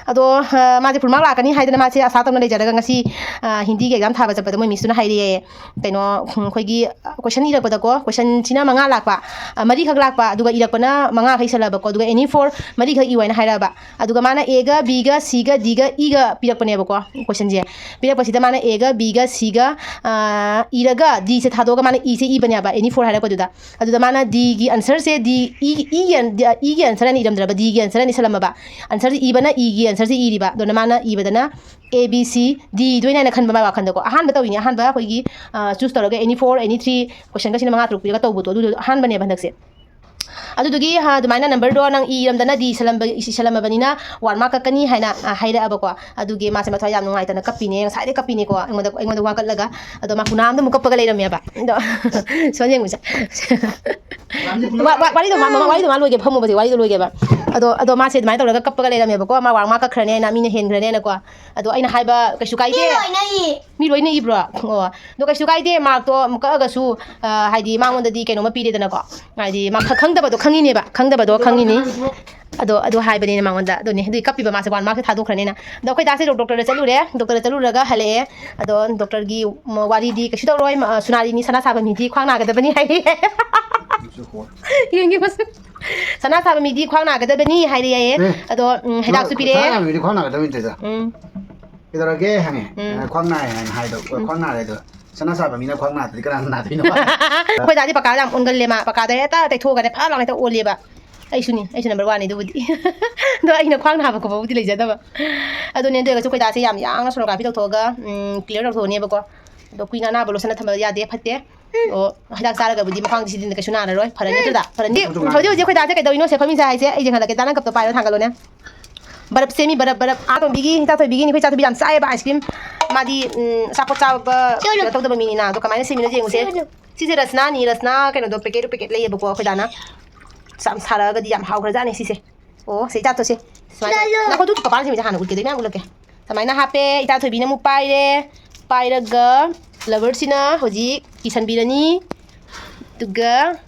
ꯑꯗꯣ, ꯑ, ꯃꯥꯁꯦ full mark ꯂꯥꯛꯀꯅꯤ ꯍꯥꯏꯗꯅ ꯃꯥꯁꯦ ꯑꯁꯥ ꯇꯧꯅ ꯂꯩꯖꯔꯒ ꯉꯁꯤ, ꯑ, ꯍꯤꯟꯗꯤꯒꯤ exam ꯊꯥꯕ ꯆꯠꯄꯗ ꯃꯣꯏ missꯇꯨꯅ ꯍꯥꯏꯔꯛꯑꯦ, ꯀꯩꯅꯣ, ꯎꯝ, ꯑꯩꯈꯣꯏꯒꯤ, ꯑ, question ꯏꯔꯛꯄꯗꯀꯣ, questionꯁꯤꯅ ꯃꯉꯥ ꯂꯥꯛꯄ, ꯑ, ꯃꯔꯤꯈꯛ ꯂꯥꯛꯄ, ꯑꯗꯨꯒ ꯏꯔꯛꯄꯅ ꯃꯉꯥꯈꯛ ꯏꯁꯜꯂꯕꯀꯣ, ꯑꯗꯨꯒ any four ꯃꯔꯤꯈꯛ ꯏꯌꯨ ꯍꯥꯏꯅ ꯍꯥꯏꯔꯛꯑꯕ꯫ ꯑꯗꯨꯒ ꯃꯥꯅ Aꯒ, Bꯒ, Cꯒ, Dꯒ, Eꯒ ꯄꯤꯔꯛꯄꯅꯦꯕꯀꯣ questionꯁꯦ꯫ ꯄꯤꯔꯛꯄꯁꯤꯗ ꯃꯥꯅ Aꯒ, Bꯒ, Cꯒ, ꯑ, ꯏꯔꯒ Dꯁꯦ ꯊꯥꯗꯣꯛꯑꯒ ꯃꯥꯅ Eꯁꯦ ꯏꯕꯅꯦꯕ, any four ꯍꯥꯏꯔꯛꯄꯗꯨꯗ꯫ ꯑꯗꯨꯗ ꯃꯥꯅ Dꯒꯤ answerꯁꯦ, D, E, Eꯒꯤ an-, Eꯒꯤ answer ꯑꯅ ꯏꯔꯝꯗ꯭ꯔꯕ, Dꯒꯤ answer ꯑꯅ ꯏꯁꯜꯂꯝꯃꯕ꯫ Answerꯁꯦ ꯏꯕꯅ Eꯒꯤ answerꯁꯦ ꯏꯔꯤꯕ꯫ ꯑꯗꯨꯅ ꯃꯥꯅ ꯏꯕꯗꯅ A, B, C, D ꯏꯗꯣꯏꯅꯦ ꯍꯥꯏꯅ ꯈꯟꯕ ꯃꯥꯏ ꯋꯥꯈꯟꯗꯀꯣ꯫ ꯑꯍꯥꯟꯕ ꯇꯧꯔꯤꯅꯦ, ꯑꯍꯥꯟꯕ ꯑꯩꯈꯣꯏꯒꯤ, ꯑ, choose ꯇꯧꯔꯒ any four, any three questionꯒꯁꯤꯅ ꯃꯉꯥ ꯇꯔꯨꯛ ꯄꯤꯔꯒ ꯇꯧꯕꯗꯣ, ꯑꯗꯨꯗꯣ ꯑꯍꯥꯟꯕꯅꯦꯕ ꯍꯟꯗꯛꯁꯦ꯫ ꯑꯗꯨꯗꯨꯒꯤ, ꯍꯥ, ꯑꯗꯨꯃꯥꯏꯅ numberꯗꯣ ꯅꯪ ꯏꯔꯝꯗꯅ D ꯏꯁꯜꯂꯝꯕ-, ꯏꯁꯜꯂꯝꯃꯕꯅꯤꯅ one mark ꯀꯛꯀꯅꯤ ꯍꯥꯏꯅ, ꯑ, ꯍꯥꯏꯔꯛꯑꯕꯀꯣ꯫ ꯑꯗꯨꯒꯤ ꯃꯥꯁꯦ ꯃꯊ꯭ꯋꯥꯏ ꯌꯥꯝ ꯅꯨꯡꯉꯥꯏꯇꯅ ꯀꯞꯄꯤꯅꯦ, ꯉꯁꯥꯏꯗꯩ ꯀꯞꯄꯤꯅꯦꯀꯣ, ꯑꯩꯉꯣꯟꯗ, ꯑꯩꯉꯣꯟꯗ ꯋꯥ ꯀꯠꯂꯒ꯫ ꯑꯗꯣ ꯃꯥ ꯈꯨꯅꯥ ꯑꯃꯗ ꯑꯃꯨꯛ ꯀꯞꯄꯒ ꯂꯩꯔꯝꯃꯦꯕ꯫ ꯑꯗꯣ ꯁꯣꯝ ꯌꯦꯡꯉꯨꯁꯦ꯫ ꯋꯥ-, ꯋꯥ-, ꯋꯥꯔꯤꯗꯣ ꯃꯥ, ꯃꯃꯥ, ꯋꯥꯔꯤꯗꯣ ꯃꯥ ꯂꯣꯏꯒꯦ, ꯐꯝꯃꯨꯕꯁꯦ, ꯋꯥꯔꯤꯗꯣ ꯂꯣꯏꯒꯦꯕ꯫ ꯑꯗꯣ, ꯑꯗꯣ ꯃꯥꯁꯦ ꯑꯗꯨꯃꯥꯏꯅ ꯇꯧꯔꯒ ꯀꯞꯄꯒ ꯂꯩꯔꯝꯃꯦꯕꯀꯣ, ꯃꯥ one mark ꯀꯛꯈ꯭ꯔꯅꯦꯅ, ꯃꯤꯅ ꯍꯦꯟꯈ꯭ꯔꯅꯦꯅꯀꯣ꯫ ꯑꯗꯣ ꯑꯩꯅ ꯍꯥꯏꯕ, "ꯀꯩꯁꯨ ꯀꯥꯏꯗꯦ꯫ ꯃꯤ ꯂꯣꯏꯅ ꯏ-, ꯃꯤ ꯂꯣꯏꯅ ꯏꯕ꯭ꯔꯣ? ꯑꯣ, ꯑꯗꯣ ꯀꯩꯁꯨ ꯀꯥꯏꯗꯦ, markꯇꯣ ꯑꯃꯨꯛ ꯀꯛꯑꯒꯁꯨ, ꯑ, ꯍꯥꯏꯗꯤ ꯃꯉꯣꯟꯗꯗꯤ ꯀꯩꯅꯣꯝꯃ ꯄꯤꯔꯦꯗꯅꯀꯣ꯫ ꯍꯥꯏꯗꯤ ꯃꯥ ꯈ-, ꯈꯪꯗꯕꯗꯣ ꯈꯪꯉꯤꯅꯦꯕ, ꯈꯪꯗꯕꯗꯣ ꯈꯪꯉꯤꯅꯤ꯫ ꯑꯗꯣ, ꯑꯗꯨ ꯍꯥꯏꯕꯅꯤꯅ ꯃꯉꯣꯟꯗ, ꯑꯗꯨꯅꯦ, ꯑꯗꯨꯒꯤ ꯀꯞꯄꯤꯕ ꯃꯥꯁꯦ, one markꯁꯦ ꯊꯥꯗꯣꯛꯈ꯭ꯔꯅꯤꯅ꯫ ꯑꯗꯣ ꯑꯩꯈꯣꯏ ꯗꯥꯁꯦ doctorꯗ ꯆꯠꯂꯨꯔꯦ, doctorꯗ ꯆꯠꯂꯨꯔꯒ ꯍꯜꯂꯛꯑꯦ꯫ ꯑꯗꯣ doctorꯒꯤ ꯃ-, ꯋꯥꯔꯤꯗꯤ ꯀꯩꯁꯨ ꯇꯧꯔꯣꯏ, ꯃ-, ꯁꯣꯅꯥꯔꯤꯅꯤ, ꯁꯅꯥ ꯁꯥꯕ ꯃꯤꯗꯤ ꯈ꯭ꯋꯥꯡ ꯅꯥꯒꯗꯕꯅꯤ ꯍꯥꯏꯔꯛꯑꯦ꯫ ꯌꯦꯡꯒꯦ ꯃꯁꯛ꯫ ꯁꯅꯥ ꯁꯥꯕ ꯃꯤꯗꯤ ꯈ꯭ꯋꯥꯡ ꯅꯥꯒꯗꯕꯅꯤ ꯍꯥꯏꯔꯛꯑꯦ꯫ ꯑꯦ, ꯑꯗꯣ, ꯎꯝ, ꯍꯤꯗꯥꯛꯁꯨ ꯅꯪ ꯄꯤꯔꯛꯑꯦ꯫ ꯁꯅꯥ ꯁꯥꯕ ꯃꯤꯗꯤ ꯈ꯭ꯋꯥꯡ ꯅꯥꯒꯗꯕꯅꯤ ꯇꯧꯔꯤꯗꯣ꯫ ꯎꯝ꯫ ꯀꯩꯗꯧꯔꯒꯦ ꯍꯪꯉꯦ꯫ ꯎꯝ꯫ ꯑ, ꯈ꯭ꯋꯥꯡ ꯅꯥꯏ ꯍꯥꯏꯅ ꯍꯥꯏꯗꯣ꯫ ꯎꯝ꯫ ꯈ꯭ꯋꯥꯡ ꯅꯥꯔꯦ ꯑꯗꯣ꯫ ꯁꯅꯥ ꯁꯥꯕ ꯃꯤꯅ ꯈ꯭ꯋꯥꯡ ꯅꯥꯗ꯭ꯔꯗꯤ ꯀꯅꯥꯅ ꯅꯥꯗꯣꯏꯅꯣ? ꯑꯩꯈꯣꯏ ꯗꯥꯗꯤ ꯄꯀꯥꯗ ꯌꯥꯝ ꯑꯣꯟꯒꯜꯂꯦ ꯃꯥ꯫ ꯄꯀꯥꯗ ꯍꯦꯛꯇ ꯇꯩꯊꯣꯛꯑꯒꯅꯦ ꯐꯠ ꯂꯥꯎꯅ ꯍꯦꯛꯇ ꯑꯣꯜꯂꯦꯕ꯫ ꯑꯩꯁꯨꯅꯤ, ꯑꯩꯁꯨ number oneꯅꯤ ꯑꯗꯨꯕꯨꯗꯤ꯫ ꯑꯗꯣ ꯑꯩꯅ ꯈ꯭ꯋꯥꯡ ꯅꯥꯕ ꯈꯣꯠꯄꯕꯨꯗꯤ ꯂꯩꯖꯗꯕ꯫ ꯑꯗꯨꯅꯦ, ꯑꯗꯨ ꯑꯣꯏꯔꯒꯁꯨ ꯑꯩꯈꯣꯏ ꯗꯥꯁꯦ ꯌꯥꯝ ꯌꯥꯡꯅ sonography ꯇꯧꯊꯣꯛꯑꯒ, ꯎꯝ, clear ꯇꯧꯊꯣꯛꯑꯅꯦꯕꯀꯣ꯫ ꯑꯗꯣ ꯀꯨꯏꯅ ꯑꯅꯥꯕ ꯂꯣꯠꯁꯤꯟꯅ ꯊꯝꯕ ꯌꯥꯗꯦ, ꯐꯠꯇꯦ꯫ ꯑꯣ, ꯍꯤꯗꯥꯛ ꯆꯥꯔꯒꯕꯨꯗꯤ ꯃꯈ꯭ꯡꯁꯤꯗꯤ ꯀꯩꯁꯨ ꯅꯥꯔꯔꯣꯏ, ꯐꯔꯅꯤ ꯅꯠꯇ꯭ꯔꯗ? ꯐꯔꯅꯤ꯫ ꯍꯧꯖꯤꯛ, ꯍꯧꯖꯤꯛ ꯑꯩꯈꯣꯏ ꯗꯥꯁꯦ ꯀꯩꯗꯧꯔꯤꯅꯣ ꯁꯦ, ꯐꯝꯃꯤꯟꯁꯦ ꯍꯥꯏꯁꯦ, ꯑꯩ ꯌꯦꯡꯍꯜꯂꯛꯀꯦ, ꯗꯥ ꯅꯪ ꯀꯞꯇꯣ ꯄꯥꯏꯔꯣ, ꯊꯥꯡꯒꯠꯂꯣꯅꯦ꯫ ꯕꯔꯞ ꯁꯦꯝꯃꯤ, ꯕꯔꯞ, ꯕꯔꯞ꯫ ꯑꯥ, ꯇꯣꯝꯕꯤꯒꯤ, ꯏꯆꯥ ꯊꯣꯏꯕꯤꯒꯤꯅꯤ, ꯑꯩꯈꯣꯏ ꯏꯆꯥ ꯊꯣꯏꯕꯤ ꯌꯥꯝ ꯆꯥꯏꯌꯦꯕ ice cream꯫ ꯃꯥꯗꯤ, ꯎꯝ, ꯑꯆꯥꯄꯣꯠ ꯆꯥꯕ ꯀꯩꯅꯣ ꯇꯧꯗꯕ ꯃꯤꯅꯤꯅ꯫ ꯑꯗꯣ ꯀꯃꯥꯏꯅ ꯁꯦꯝꯃꯤꯅꯣ ꯌꯦꯡꯉꯨꯁꯦ꯫ ꯁꯤꯁꯦ ꯔꯁꯅꯥꯅꯤ, ꯔꯁꯅꯥ ꯀꯩꯅꯣꯗꯣ, packet, packet ꯂꯩꯌꯦꯕꯀꯣ ꯑꯩꯈꯣꯏ ꯗꯥꯅ꯫ ꯌꯥꯝ ꯁꯥꯔꯛꯑꯒꯗꯤ ꯌꯥꯝ ꯍꯥꯎꯈ꯭ꯔꯖꯥꯠꯅꯤ ꯁꯤꯁꯦ꯫ ꯑꯣ, ꯁꯤ ꯏꯆꯥ ꯊꯣꯏꯁꯦ꯫ ꯁꯨꯃꯥꯏꯅ꯫ ꯉꯥꯏꯈꯣ, ꯑꯗꯨ ꯀꯄꯥꯟ ꯁꯦꯝꯃꯤꯁꯦ ꯍꯥꯟꯅ ꯎꯠꯀꯦ, ꯑꯗꯨ ꯃꯌꯥꯝ ꯎꯠꯂꯛꯀꯦ꯫ ꯁꯨꯃꯥꯏꯅ ꯍꯥꯞꯄꯦ, ꯏꯆꯥ ꯊꯣꯏꯕꯤꯅ ꯑꯃꯨꯛ ꯄꯥꯏꯔꯦ꯫ ꯄꯥꯏꯔꯒ ꯂꯕꯔꯁꯤꯅ ꯍꯧꯖꯤꯛ ꯀꯤꯁꯟꯕꯤꯔꯅꯤ꯫ ꯑꯗꯨꯒ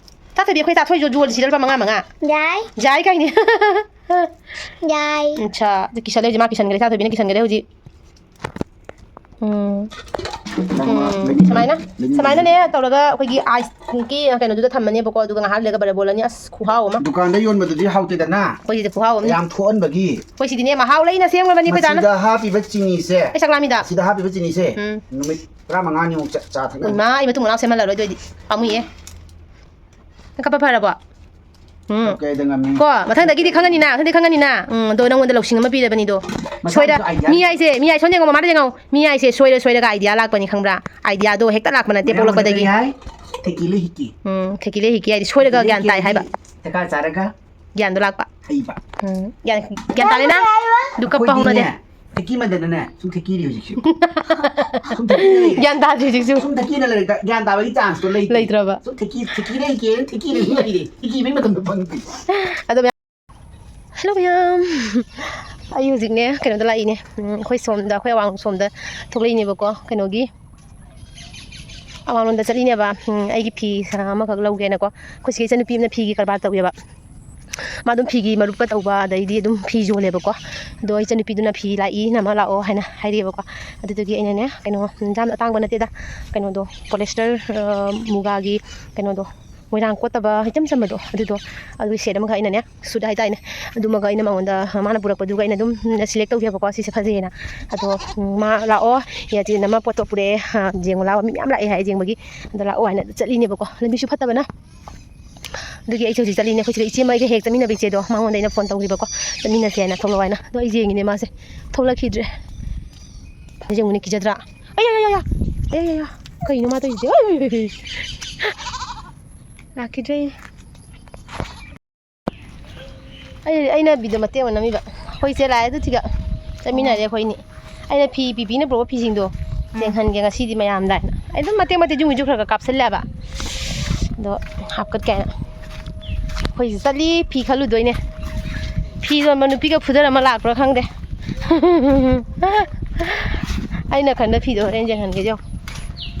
ꯇꯥꯊꯣꯏꯕꯤ, ꯑꯩꯈꯣꯏ ꯇꯥꯊꯣꯏꯁꯨ ꯌꯣꯜꯂꯤꯁꯤꯗ ꯂꯨꯄꯥ ꯃꯉꯥ ꯃꯉꯥ꯫ ꯌꯥꯏ꯫ ꯌꯥꯏ ꯀꯥꯏꯅꯤ꯫ ꯌꯥꯏ꯫ ꯑꯠꯁꯥ, ꯑꯗꯨ ꯀꯤꯁꯜꯂꯦ ꯍꯧꯖꯤꯛ, ꯃꯥ ꯀꯤꯁꯟꯈ꯭ꯔꯦ, ꯇꯥꯊꯣꯏꯕꯤꯅ ꯀꯤꯁꯟꯈ꯭ꯔꯦ ꯍꯧꯖꯤꯛ꯫ ꯎꯝ꯫ ꯎꯝ꯫ ꯁꯨꯃꯥꯏꯅ, ꯁꯨꯃꯥꯏꯅꯅꯦ ꯇꯧꯔꯒ ꯑꯩꯈꯣꯏꯒꯤ ꯑꯥꯏꯁꯀꯤ ꯀꯩꯅꯣꯗꯨꯗ ꯊꯝꯃꯅꯦꯕꯀꯣ, ꯑꯗꯨꯒ ꯉꯥꯏꯍꯥꯛ ꯂꯩꯔꯒ ꯕꯔꯦ ꯕꯣꯜꯂꯅꯤ꯫ ꯑꯁ, ꯈꯨꯍꯥꯎ ꯑꯃ꯫ ꯗꯨꯀꯥꯟꯗ ꯌꯣꯟꯕꯗꯨꯗꯤ ꯍꯥꯎꯇꯦꯗꯅ꯫ ꯑꯩꯈꯣꯏ ꯁꯤꯗꯤ ꯈꯨꯍꯥꯎ ꯑꯃꯅꯤ꯫ ꯌꯥꯝ ꯊꯣꯛꯍꯟꯕꯒꯤ꯫ ꯑꯩꯈꯣꯏ ꯁꯤꯗꯤꯅꯦ, ꯃꯍꯥꯎ ꯂꯩꯅ ꯁꯦꯝꯈ꯭ꯔꯕꯅꯤ ꯑꯩꯈꯣꯏ ꯗꯥꯅ꯫ ꯃꯁꯤꯗ ꯍꯥꯞꯄꯤꯕ ꯆꯤꯅꯤꯁꯦ꯫ ꯑꯩ ꯆꯥꯛ ꯂꯥꯝꯃꯤꯗ꯫ ꯁꯤꯗ ꯍꯥꯞꯄꯤꯕ ꯆꯤꯅꯤꯁꯦ꯫ ꯎꯝ꯫ ꯅꯨꯃꯤꯠ ꯇꯔꯥꯃꯉꯥꯅꯤꯃꯨꯛ ꯆꯥ, ꯆꯥ ꯊꯛꯅꯕ꯫ ꯏꯃꯥ, ꯑꯩ ꯃꯇꯨꯡ ꯃꯅꯥꯎ ꯁꯦꯝꯍꯜꯂꯔꯣꯏ ꯑꯗꯨ ꯑꯣꯏꯗꯤ꯫ ꯄꯥꯝꯃꯨꯏꯌꯦ꯫ ꯅꯪ ꯀꯞꯄ ꯐꯔꯕꯣ? ꯎꯝ꯫ ꯀꯞꯀꯦ ꯍꯥꯏꯗ ꯉꯝꯃꯤ꯫ ꯀꯣ, ꯃꯊꯪꯗꯒꯤꯗꯤ ꯈꯪꯉꯅꯤꯅ, ꯃꯊꯪꯗꯤ ꯈꯪꯉꯅꯤꯅ꯫ ꯎꯝ, ꯑꯗꯣ ꯅꯪꯉꯣꯟꯗ ꯂꯧꯁꯤꯡ ꯑꯃ ꯄꯤꯔꯕꯅꯤꯗꯣ꯫ ꯃꯁꯥꯒꯤꯁꯨ ꯁꯣꯏꯔ-, idea ꯃꯤ ꯂꯩ꯫ ꯍꯥꯏꯁꯦ, ꯃꯤ ꯍꯥꯏ-, ꯁꯣꯝꯗ ꯌꯦꯡꯉꯣ, ꯃꯃꯥꯗ ꯌꯦꯡꯉꯣ꯫ ꯃꯤ ꯍꯥꯏꯁꯦ ꯁꯣꯏꯔ ꯁꯣꯏꯔꯒ idea ꯂꯥꯛꯄꯅꯤ, ꯈꯪꯕ꯭ꯔꯥ? Ideaꯗꯣ ꯍꯦꯛꯇ ꯂꯥꯛꯄ ꯅꯠꯇꯦ ꯃꯌꯥꯝ ꯄꯣꯛꯂꯛꯄꯗꯒꯤ꯫ ꯍꯥꯏ, ꯊꯦꯀꯤ ꯂꯩ ꯍꯤꯀꯤ꯫ ꯎꯝ, ꯊꯦꯀꯤ ꯂꯩ ꯍꯤꯀꯤ ꯍꯥꯏꯗꯤ ꯁꯣꯏꯔꯒ ꯊꯦꯀꯤ ꯂꯩ ꯒ꯭ꯌꯥꯟ ꯇꯥꯏ ꯍꯤꯀꯤ ꯍꯥꯏꯕ꯫ ꯊꯦꯀꯥ ꯆꯥꯔꯒ ꯒ꯭ꯌꯥꯟꯗꯣ ꯂꯥꯛꯄ꯫ ꯍꯩꯕ꯫ ꯎꯝ, ꯒ꯭ꯌꯥꯟ, ꯒ꯭ꯌꯥꯟ ꯇꯥꯔꯦꯅ? ꯑꯗꯨ ꯀꯞꯄ ꯍꯧꯅꯗꯦ꯫ ꯑꯩꯈꯣꯏꯗꯤꯅꯦ, ꯊꯦꯀꯤ ꯃꯟꯗꯅꯅꯦ, ꯁꯨꯝ ꯊꯦꯀꯤꯔꯤ ꯍꯧꯖꯤꯛꯁꯨ꯫ ꯁꯨꯝ ꯊꯦꯀꯤꯔꯤ ꯂꯩꯔꯦ꯫ ꯒ꯭ꯌꯥꯟ ꯇꯥꯗ꯭ꯔꯤ ꯍꯧꯖꯤꯛꯁꯨ꯫ ꯁꯨꯝ ꯊꯦꯀꯤꯅ ꯂꯩꯔꯦ, ꯒ꯭ꯌꯥꯟ ꯇꯥꯕꯒꯤ chanceꯇꯣ ꯂꯩꯇ꯭ꯔꯦ꯫ ꯂꯩꯇ꯭ꯔꯕ꯫ ꯁꯨꯝ ꯊꯦꯀꯤ, ꯊꯦꯀꯤꯅ ꯍꯤꯀꯦꯅ ꯊꯦꯀꯤꯅ ꯑꯗꯨꯝ ꯂꯩꯔꯦ꯫ ꯍꯤꯀꯤꯕꯒꯤ ꯃꯇꯝꯗꯣ ꯐꯪꯗ꯭ꯔꯤ꯫ ꯑꯗꯣ ꯃꯌꯥꯝ, hello ꯃꯌꯥꯝ꯫ ꯑꯩ ꯍꯧꯖꯤꯛꯅꯦ ꯀꯩꯅꯣꯗ ꯂꯥꯛꯏꯅꯦ꯫ ꯎꯝ, ꯑꯩꯈꯣꯏ ꯁꯣꯝꯗ, ꯑꯩꯈꯣꯏ ꯑꯋꯥꯡ ꯁꯣꯝꯗ ꯊꯣꯛꯂꯛꯏꯅꯦꯕꯀꯣ꯫ ꯀꯩꯅꯣꯒꯤ ꯑꯋꯥꯡꯂꯣꯝꯗ ꯆꯠꯂꯤꯅꯦꯕ꯫ ꯎꯝ, ꯑꯩꯒꯤ ꯐꯤ ꯁꯥ ꯑꯃꯈꯛ ꯂꯧꯒꯦꯅꯀꯣ꯫ ꯑꯩꯈꯣꯏ ꯁꯤꯒꯤ ꯏꯆꯟꯅꯨꯄꯤ ꯑꯃꯅ ꯐꯤꯒꯤ ꯀꯔꯕꯥꯔ ꯇꯧꯋꯦꯕ꯫ ꯃꯥ ꯑꯗꯨꯝ ꯐꯤꯒꯤ ꯃꯔꯨꯞꯀ ꯇꯧꯕ, ꯑꯗꯩꯗꯤ ꯑꯗꯨꯝ ꯐꯤ ꯌꯣꯜꯂꯦꯕꯀꯣ꯫ ꯑꯗꯣ ꯏꯆꯟꯅꯨꯄꯤꯗꯨꯅ ꯐꯤ ꯂꯥꯛꯏ, ꯅꯃ ꯂꯥꯛꯑꯣ ꯍꯥꯏꯅ ꯍꯥꯏꯔꯛꯑꯦꯕꯀꯣ꯫ ꯑꯗꯨꯗꯨꯒꯤ ꯑꯩꯅꯅꯦ, ꯀꯩꯅꯣ, ꯌꯥꯝ ꯑꯇꯥꯡꯕ ꯅꯠꯇꯦꯗ, ꯀꯩꯅꯣꯗꯣ, polyester, ꯑ, ꯃꯨꯒꯥꯒꯤ ꯀꯩꯅꯣꯗꯣ, ꯃꯣꯏꯔꯥꯡ ꯀꯣꯠꯇꯕ ꯏꯆꯝ ꯆꯝꯕꯗꯣ, ꯑꯗꯨꯗꯣ, ꯑꯗꯨꯒꯤ set ꯑꯃꯈꯛ ꯑꯩꯅꯅꯦ, suit ꯍꯥꯏꯇꯥꯔꯦꯅꯦ, ꯑꯗꯨꯃꯒ ꯑꯩꯅ ꯃꯉꯣꯟꯗ, ꯃꯥꯅ ꯄꯨꯔꯛꯄꯗꯨꯒ ꯑꯩꯅ ꯑꯗꯨꯝ select ꯇꯧꯖꯩꯕꯀꯣ, ꯁꯤꯁꯦ ꯐꯖꯩꯌꯦꯅ꯫ ꯑꯗꯣ, ꯎꯝ, ꯃꯥ ꯂꯥꯛꯑꯣ, ꯌꯥꯆꯦ ꯅꯃ ꯄꯣꯠꯇꯣ ꯄꯨꯔꯛꯑꯦ, ꯑ, ꯌꯦꯡꯉꯨ ꯂꯥꯛꯑꯣ, ꯃꯤ ꯃꯌꯥꯝ ꯂꯥꯛꯑꯦ ꯍꯥꯏ ꯌꯦꯡꯕꯒꯤ, ꯑꯗꯣ ꯂꯥꯛꯑꯣ ꯍꯥꯏꯅ ꯆꯠꯂꯤꯅꯦꯕꯀꯣ꯫ ꯂꯝꯕꯤꯁꯨ ꯐꯠꯇꯕꯅ꯫ ꯑꯗꯨꯒꯤ ꯑꯩꯁꯦ ꯍꯧꯖꯤꯛ ꯆꯠꯂꯤꯅꯦ꯫ ꯑꯩꯈꯣꯏ ꯁꯤꯗ ꯏꯆꯦ ꯑꯃ ꯑꯩꯒ ꯍꯦꯛ ꯆꯠꯃꯤꯟꯅꯕ ꯏꯆꯦꯗꯣ, ꯃꯉꯣꯟꯗ ꯑꯩꯅ phone ꯇꯧꯈꯤꯕꯀꯣ, ꯆꯠꯃꯤꯟꯅꯁꯦ ꯍꯥꯏꯅ, ꯊꯣꯛꯂꯛꯑꯣ ꯍꯥꯏꯅ꯫ ꯑꯗꯣ ꯑꯩ ꯌꯦꯡꯉꯤꯅꯦ ꯃꯥꯁꯦ꯫ ꯊꯣꯛꯂꯛꯈꯤꯗ꯭ꯔꯦ꯫ ꯑꯌꯥ, ꯑꯌꯥ, ꯑꯌꯥ, ꯑꯌꯥ꯫ ꯑꯌꯥ, ꯑꯌꯥ, ꯑꯌꯥ꯫ ꯀꯩꯅꯣ ꯃꯥ ꯇꯧꯔꯤꯁꯦ? ꯑꯌꯥ, ꯑꯌꯥ, ꯑꯌꯥ, ꯑꯌꯥ꯫ ꯂꯥꯛꯈꯤꯗ꯭ꯔꯦ꯫ ꯑꯩ, ꯑꯩꯅ video ꯃꯇꯦꯛ ꯑꯃ ꯅꯝꯃꯤꯕ꯫ ꯑꯩꯈꯣꯏ ꯏꯆꯦ ꯂꯥꯛꯑꯦ ꯑꯗꯨ ꯊꯤꯒ꯫ ꯆꯠꯃꯤꯟꯅꯔꯦ ꯑꯩꯈꯣꯏꯅꯤ꯫ ꯑꯩꯅ ꯐꯤ ꯄꯤꯕꯤꯅ ꯄꯨꯔꯛꯄ ꯐꯤꯁꯤꯡꯗꯣ ꯎꯝ꯫ ꯌꯦꯡꯍꯟꯒꯦ ꯉꯁꯤꯗꯤ ꯃꯌꯥꯝꯗ ꯍꯥꯏꯅ꯫ ꯑꯩ ꯑꯗꯨꯝ ꯃꯇꯦꯛ ꯃꯇꯦꯛ ꯌꯨꯝꯒꯤꯁꯨ ꯈꯔ ꯈꯔ ꯀꯥꯞꯁꯜꯂꯦꯕ꯫ ꯑꯗꯣ ꯍꯥꯞꯀꯠꯀꯦ ꯍꯥꯏꯅ꯫ ꯑꯩꯈꯣꯏꯁꯦ ꯆꯠꯂꯤ, ꯐꯤ ꯈꯜꯂꯨꯗꯣꯏꯅꯦ꯫ ꯐꯤ ꯌꯣꯟꯕ ꯅꯨꯄꯤꯒ ꯐꯨꯗꯔ ꯑꯃ ꯂꯥꯛꯄ꯭ꯔꯥ ꯈꯪꯗꯦ꯫ ꯑꯩꯅ ꯈꯟꯕ ꯐꯤꯗꯣ ꯍꯣꯔꯦꯟ ꯌꯦꯡꯍꯟꯒꯦ ꯌꯦꯡꯉꯣ꯫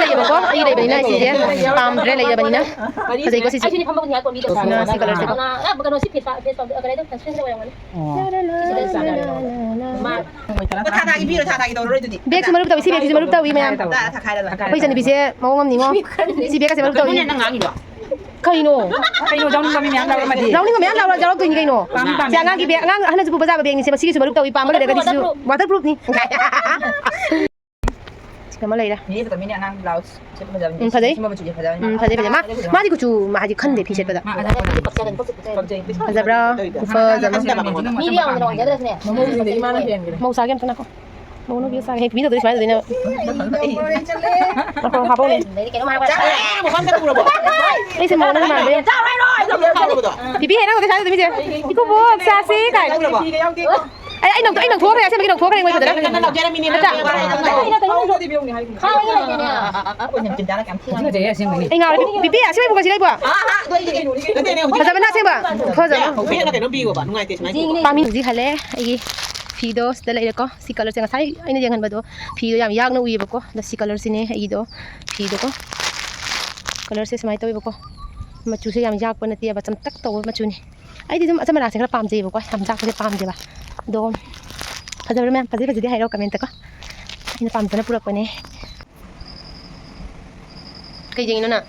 ꯂꯩꯌꯦꯕꯀꯣ, ꯑꯩꯒꯤ ꯂꯩꯕꯅꯤꯅ ꯁꯤꯁꯦ ꯄꯥꯝꯗ꯭ꯔꯦ, ꯂꯩꯔꯕꯅꯤꯅ꯫ ꯐꯖꯩꯀꯣ ꯁꯤꯁꯦ꯫ ꯑꯩꯁꯨꯅꯦ ꯐꯝꯕꯒꯨꯅꯦ ꯍꯥꯏ ꯀꯣꯟꯕꯤꯗꯣ꯫ ꯁꯤꯅ ꯁꯤ colourꯁꯦꯀꯣ꯫ ꯑ, ꯀꯩꯅꯣ, ꯁꯤ face pa-, face powder, ꯀꯩꯅꯣ, sunscreenꯗ ꯑꯣꯏꯔꯝꯒꯅꯤ꯫ ꯑꯣ꯫ ꯁꯤꯗ ꯁꯤꯗ ꯃꯥ꯫ ꯊꯥ ꯊꯥꯒꯤ ꯄꯤꯔꯣ, ꯊꯥ ꯊꯥꯒꯤ ꯇꯧꯔꯔꯣꯏ ꯑꯗꯨꯗꯤ꯫ Bagꯁꯨ ꯃꯔꯨꯞ ꯇꯧꯏ, ꯁꯤ bagꯁꯤꯁꯨ ꯃꯔꯨꯞ ꯇꯧꯏ ꯃꯌꯥꯝ꯫ ꯇꯥ, ꯊꯥꯈꯥꯏꯔꯒ꯫ ꯑꯩꯈꯣꯏ ꯏꯆꯟꯅꯨꯄꯤꯁꯦ ꯃꯑꯣꯡ ꯑꯃꯅꯤꯉꯣ꯫ ꯁꯤ bagꯀꯁꯦ ꯃꯔꯨꯞ ꯇꯧꯏ꯫ ꯀꯩꯅꯣꯅꯦ ꯅꯪ ꯉꯥꯡꯉꯤꯗꯣ? ꯀꯩꯅꯣ? ꯀꯩꯅꯣ ꯌꯥꯎꯅꯤꯡꯕ ꯃꯤ ꯃꯌꯥꯝ ꯌꯥꯎꯔꯝꯃꯗꯤ? ꯌꯥꯎꯅꯤꯡꯕ ꯃꯌꯥꯝ ꯌꯥꯎꯔ-, ꯌꯥꯎꯔꯛꯇꯣꯏꯅꯤ ꯀꯩꯅꯣ꯫ ꯄꯥꯝꯃꯤ, ꯄꯥꯝꯃꯤ꯫ ꯁꯤ ꯑꯉꯥꯡꯒꯤ bag, ꯑꯉꯥꯡ ꯑꯍꯟꯅꯁꯨ ꯄꯨꯕ ꯌꯥꯕ bagꯅꯤ ꯁꯦ, ꯃꯁꯤꯒꯤꯁꯨ ꯃꯔꯨꯞ ꯇꯧꯏ, ꯄꯥꯝꯕ ꯂꯩꯔꯒꯗꯤ ꯁꯤꯁꯨ waterproofꯅꯤ꯫ ꯁꯤ ꯑꯃ ꯂꯩꯔꯦ꯫ ꯃꯤ ꯐꯖꯕ ꯃꯤꯅꯦ ꯑꯉꯥꯡ blouse ꯁꯦꯠꯄ ꯐꯖꯕꯅꯤ꯫ ꯎꯝ, ꯐꯖꯩ꯫ ꯁꯤꯃ ꯃꯆꯨꯁꯦ ꯐꯖꯕꯅꯤ꯫ ꯎꯝ, ꯐꯖꯩ, ꯐꯖꯩ꯫ ꯃꯥ, ꯃꯥꯗꯤ ꯀꯨꯆꯨ ꯃꯥ ꯍꯥꯏꯗꯤ ꯈꯟꯗꯦ ꯐꯤ ꯁꯦꯠꯄꯗ꯫ ꯃꯥ ꯑꯗꯨꯝ ꯄꯛꯆꯩ꯫ ꯐꯖꯕ꯭ꯔꯥ? ꯈꯨꯐꯖ ꯑꯃ꯫ ꯃꯤꯗꯤ ꯌꯥꯝꯅ ꯅꯨꯡꯉꯥꯏꯖꯗ꯭ꯔꯁꯤꯅꯦ꯫ ꯃꯧꯁꯥꯒꯤ ꯑꯝꯇ ꯉꯥꯏꯈꯣ꯫ ꯃꯧꯅ ꯕꯤꯌꯨ ꯁꯥꯒꯦ꯫ ꯍꯦꯛ ꯄꯤꯅꯗꯣꯏ ꯁꯨꯃꯥꯏꯅ ꯇꯧꯗꯣꯏꯅꯦꯕ꯫ ꯃꯈꯣꯟ ꯍꯥꯞꯄꯧꯅꯦ꯫ ꯑꯩꯁꯦ ꯃꯧꯅ ꯃꯥꯟꯕ ꯌꯥꯝ꯫ ꯄꯤꯕꯤ ꯍꯦ ꯅꯪ ꯁꯥꯏꯗ ꯃꯤꯁꯦ꯫ ꯏꯀꯨꯕꯣꯛ ꯆꯥꯁꯤ ꯀꯥꯏꯅ꯫ ꯑꯩ ꯑꯩ ꯅꯧ-, ꯑꯩ ꯅꯧꯊꯣꯛꯈ꯭ꯔꯦ ꯑꯁꯦꯡꯕꯒꯤ ꯅꯧꯊꯣꯛꯈ꯭ꯔꯦ ꯑꯩꯉꯣꯟꯗ꯫ ꯅꯠꯇ꯭ꯔꯥ? ꯑꯩ ꯉꯥꯎꯔꯦ꯫ ꯄꯤꯕꯤ ꯑꯁꯦꯡꯕ ꯀꯣ ꯁꯤ ꯂꯩꯕꯣ꯫ ꯐꯖꯕꯅ ꯑꯁꯦꯡꯕ꯫ ꯐꯖꯕ꯫ ꯄꯥꯝꯃꯤ ꯍꯧꯖꯤꯛ ꯍꯜꯂꯦ ꯑꯩꯒꯤ ꯐꯤꯗꯣ ꯁꯤꯗ ꯂꯩꯔꯦꯀꯣ꯫ ꯁꯤ ꯀꯂꯔꯁꯦ ꯉꯁꯥꯏ ꯑꯩꯅ ꯌꯦꯡꯍꯟꯕꯗꯣ ꯐꯤꯗꯣ ꯌꯥꯝ ꯌꯥꯛꯅ ꯎꯏꯌꯦꯕꯀꯣ꯫ ꯑꯗꯣ ꯁꯤ ꯀꯂꯔꯁꯤꯅꯦ ꯑꯩꯒꯤꯗꯣ ꯐꯤꯗꯣꯀꯣ꯫ ꯀꯂꯔꯁꯦ ꯁꯨꯃꯥꯏꯅ ꯇꯧꯋꯦꯕꯀꯣ꯫ ꯃꯆꯨꯁꯦ ꯌꯥꯝ ꯌꯥꯛꯄ ꯅꯠꯇꯦꯕ, ꯆꯝꯇꯛ ꯇꯧꯕ ꯃꯆꯨꯅꯤ꯫ ꯑꯩꯗꯤ ꯑꯗꯨꯝ ꯑꯆꯝ ꯑꯔꯥꯛꯁꯦ ꯈꯔ ꯄꯥꯝꯖꯩꯌꯦꯕꯀꯣ, ꯌꯥꯝ ꯌꯥꯛꯄꯁꯦ ꯄꯥꯝꯗꯦꯕ꯫ ꯑꯗꯣ ꯐꯖꯕ꯭ꯔꯥ ꯃꯌꯥꯝ? ꯐꯖꯩ ꯐꯖꯗꯦ ꯍꯥꯏꯔꯣ comment ꯇꯀꯣ꯫ ꯑꯩꯅ ꯄꯥꯝꯖꯅ ꯄꯨꯔꯛꯄꯅꯦ꯫ ꯀꯩ ꯌꯦꯡꯉꯤꯅꯣ ꯅꯪ?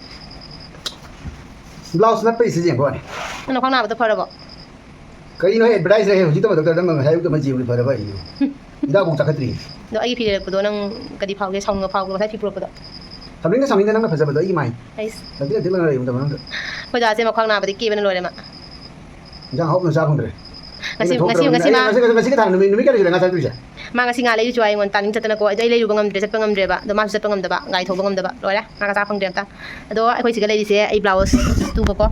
Blouse ꯅꯞꯄꯩꯁꯦ ꯌꯦꯡꯕ ꯋꯥꯅꯤ꯫ ꯅꯪ ꯈ꯭ꯋꯥꯡ ꯅꯥꯕꯗꯣ ꯐꯔꯕꯣ? ꯀꯔꯤꯅꯣ ꯍꯦ, advertise ꯂꯩ ꯍꯧꯖꯤꯛꯇ ꯃꯇꯝꯗ ꯅꯪ ꯉꯁꯥꯏ ꯑꯌꯨꯛꯇ ꯃꯆꯦ ꯎꯔꯤ ꯐꯔꯕ ꯑꯩ? ꯍꯤꯗꯥꯛꯐꯥꯎ ꯆꯥꯈꯠꯇ꯭ꯔꯤ꯫ ꯑꯗꯣ ꯑꯩꯒꯤ ꯐꯤ ꯂꯩꯔꯛꯄꯗꯣ ꯅꯪ ꯀꯔꯤ ꯐꯥꯎꯒꯦ? ꯁꯥꯎꯅꯤꯡꯕ ꯐꯥꯎꯕ꯭ꯔꯣ ꯉꯁꯥꯏ ꯐꯤ ꯄꯨꯔꯛꯄꯗꯣ? ꯁꯥꯎꯅꯤꯡꯗ ꯁꯥꯎꯅꯤꯡꯗ ꯅꯪꯅ ꯐꯖꯕꯗꯣ ꯑꯩꯒꯤ ꯃꯥꯏ꯫ ꯑꯩꯁ꯫ ꯅꯠꯇꯦ ꯅꯠꯇꯦ ꯅꯪꯅ ꯂꯩꯔꯨꯗꯕ ꯅꯪꯗ꯫ ꯑꯩꯈꯣꯏ ꯗꯥꯁꯦ ꯃꯈ꯭ꯋꯥꯡ ꯅꯥꯕꯗꯤ ꯀꯦꯕꯅ ꯂꯣꯏꯔꯦ ꯃꯥ꯫ ꯏꯟꯖꯥꯡ ꯑꯍꯥꯎꯕ ꯆꯥ ꯐꯪꯗ꯭ꯔꯦ꯫ ꯉꯁꯤ, ꯑꯩꯅ ꯉꯁꯤ, ꯊꯣꯛꯇ꯭ꯔꯕꯅꯤꯅ ꯉꯁꯤ ꯑꯩ ꯃꯥ ꯉꯁꯤ, ꯉꯁꯤ, ꯉꯁꯤ ꯊꯥ ꯅꯨꯃꯤꯠ, ꯅꯨꯃꯤꯠ ꯀꯌꯥꯅꯤ ꯁꯨꯔꯦ ꯉꯥ ꯆꯥꯗ꯭ꯔꯤꯁꯦ? ꯃꯥ ꯉꯁꯤ ꯉꯥ ꯂꯩꯔꯨꯆꯣ ꯍꯥꯏ ꯑꯩꯉꯣꯟꯗ ꯇꯥꯅꯤꯡ ꯆꯠꯇꯅꯀꯣ꯫ ꯑꯗꯣ ꯑꯩ ꯂꯩꯔꯨꯕ ꯉꯝꯗ꯭ꯔꯦ, ꯆꯠꯄ ꯉꯝꯗ꯭ꯔꯦꯕ꯫ ꯑꯗꯣ ꯃꯥꯁꯨ ꯆꯠꯄ ꯉꯝꯗꯕ, ꯒꯥꯔꯤ ꯊꯧꯕ ꯉꯝꯗꯕ꯫ ꯂꯣꯏꯔꯦ꯫ ꯉꯥꯒ ꯆꯥ ꯐꯪꯗ꯭ꯔꯦ ꯑꯝꯇ꯫ ꯑꯗꯣ ꯑꯩꯈꯣꯏ ꯁꯤꯒ ꯂꯩꯔꯤꯁꯦ ꯑꯩ blouse ꯇꯨꯕꯀꯣ꯫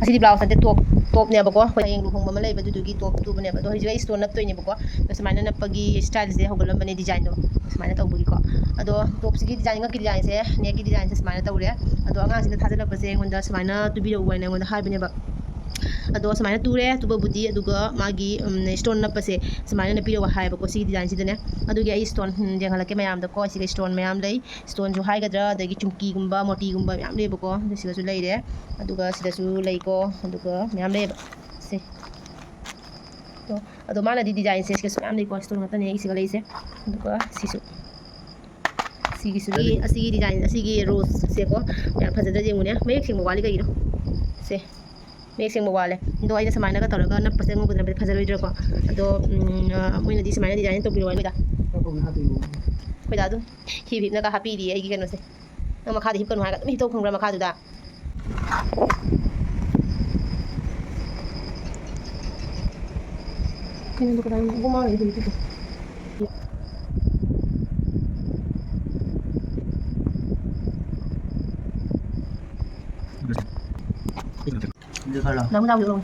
ꯑꯁꯤꯗꯤ blouse ꯅꯠꯇꯦ, top, topꯅꯦꯕꯀꯣ꯫ ꯑꯩꯈꯣꯏ ꯍꯌꯦꯡ ꯂꯨꯍꯣꯡꯕ ꯑꯃ ꯂꯩꯕ, ꯑꯗꯨꯗꯨꯒꯤ top ꯇꯨꯕꯅꯦꯕ꯫ ꯑꯗꯣ ꯍꯧꯖꯤꯛ ꯑꯩ stone ꯅꯞꯇꯣꯏꯅꯦꯕꯀꯣ꯫ ꯑꯗꯣ ꯁꯨꯃꯥꯏꯅ ꯅꯞꯄꯒꯤ styleꯁꯦ ꯍꯧꯒꯠꯂꯝꯕꯅꯦ, designꯗꯣ ꯁꯨꯃꯥꯏꯅ ꯇꯧꯕꯒꯤꯀꯣ꯫ ꯑꯗꯣ topꯁꯤꯒꯤ design, ꯉꯛꯀꯤ designꯁꯦ, neckꯀꯤ designꯁꯦ ꯁꯨꯃꯥꯏꯅ ꯇꯧꯔꯦ꯫ ꯑꯗꯣ ꯑꯉꯥꯡꯁꯤꯅ ꯊꯥꯖꯤꯜꯂꯛꯄꯁꯦ ꯑꯩꯉꯣꯟꯗ ꯁꯨꯃꯥꯏꯅ ꯇꯨꯕꯤꯔꯛꯎ ꯍꯥꯏꯅ ꯑꯩꯉꯣꯟꯗ ꯍꯥꯏꯕꯅꯦꯕ꯫ ꯑꯗꯣ ꯁꯨꯃꯥꯏꯅ ꯇꯨꯔꯦ, ꯇꯨꯕꯕꯨꯗꯤ, ꯑꯗꯨꯒ ꯃꯥꯒꯤ, ꯎꯝ, stone ꯅꯞꯄꯁꯦ ꯁꯨꯃꯥꯏꯅ ꯅꯞꯄꯤꯔꯛꯑꯣ ꯍꯥꯏꯌꯦꯕꯀꯣ꯫ ꯁꯤꯒꯤ designꯁꯤꯗꯅꯦ꯫ ꯑꯗꯨꯒꯤ ꯑꯩ stone, ꯎꯝ, ꯌꯦꯡꯍꯜꯂꯛꯀꯦ ꯃꯌꯥꯝꯗꯀꯣ꯫ ꯁꯤꯒ stone ꯃꯌꯥꯝ ꯂꯩ, stoneꯁꯨ ꯍꯥꯏꯒꯗ꯭ꯔꯥ, ꯑꯗꯒꯤ ꯆꯨꯝꯀꯤꯒꯨꯝꯕ, ꯃꯣꯇꯤꯒꯨꯝꯕ ꯃꯌꯥꯝ ꯂꯩꯌꯦꯕꯀꯣ꯫ ꯑꯗꯨ ꯁꯤꯒꯁꯨ ꯂꯩꯔꯦ, ꯑꯗꯨꯒ ꯁꯤꯗꯁꯨ ꯂꯩꯀꯣ, ꯑꯗꯨꯒ ꯃꯌꯥꯝ ꯂꯩꯌꯦꯕ꯫ ꯁꯦ꯫ ꯑꯗꯣ, ꯑꯗꯣ ꯃꯥꯅꯗꯤ designꯁꯦ ꯁꯤꯒꯁꯨ ꯃꯌꯥꯝ ꯂꯩꯀꯣ꯫ Stone ꯉꯥꯛꯇꯅꯦ ꯑꯩ ꯁꯤꯒ ꯂꯩꯁꯦ꯫ ꯑꯗꯨꯒ ꯁꯤꯁꯨ꯫ ꯁꯤꯒꯤꯁꯤꯒꯤ, ꯑꯁꯤꯒꯤ design, ꯑꯁꯤꯒꯤ roseꯁꯦꯀꯣ, ꯌꯥꯝ ꯐꯖꯗ꯭ꯔꯥ ꯌꯦꯡꯉꯨꯅꯦ꯫ ꯃꯌꯦꯛ ꯁꯦꯡꯕ ꯋꯥꯠꯂꯤ ꯀꯩꯒꯤꯅꯣ? ꯁꯦ, ꯃꯌꯦꯛ ꯁꯦꯡꯕ ꯋꯥꯠꯂꯦ꯫ ꯑꯗꯣ ꯑꯩꯅ ꯁꯨꯃꯥꯏꯅꯒ ꯇꯧꯔꯒ ꯅꯞꯄꯁꯦ ꯑꯉꯧꯕꯗ ꯅꯞꯄꯗꯤ ꯐꯖꯔꯣꯏꯗ꯭ꯔꯥꯀꯣ? ꯑꯗꯣ, ꯎꯝ, ꯑ, ꯃꯣꯏꯅꯗꯤ ꯁꯨꯃꯥꯏꯅ design ꯇꯧꯕꯤꯔꯛꯑꯣ ꯍꯥꯏꯕꯗ꯫ ꯑꯩꯈꯣꯏꯗ ꯑꯗꯨꯝ ꯍꯤꯞ ꯍꯤꯞꯅꯒ ꯍꯥꯞꯄꯤꯔꯤꯌꯦ ꯑꯩꯒꯤ ꯀꯩꯅꯣꯁꯦ꯫ ꯅꯪ ꯃꯈꯥꯗ ꯍꯤꯞꯀꯅꯨ ꯍꯥꯏꯔꯒ ꯑꯗꯨꯝ ꯍꯤꯞꯇꯧ ꯈꯪꯕ꯭ꯔꯥ ꯃꯈꯥꯗꯨꯗ? ꯀꯩꯅꯣꯗꯣ ꯀꯗꯥꯏꯅꯣ? ꯏꯕꯨꯡꯉꯣ ꯃꯥ ꯂꯩ ꯍꯧꯖꯤꯛꯀꯤꯗꯣ꯫ ꯑꯗꯨ ꯈꯔ ꯂꯥꯎ꯫ ꯅꯪ ꯆꯥꯕꯤꯌꯨ꯫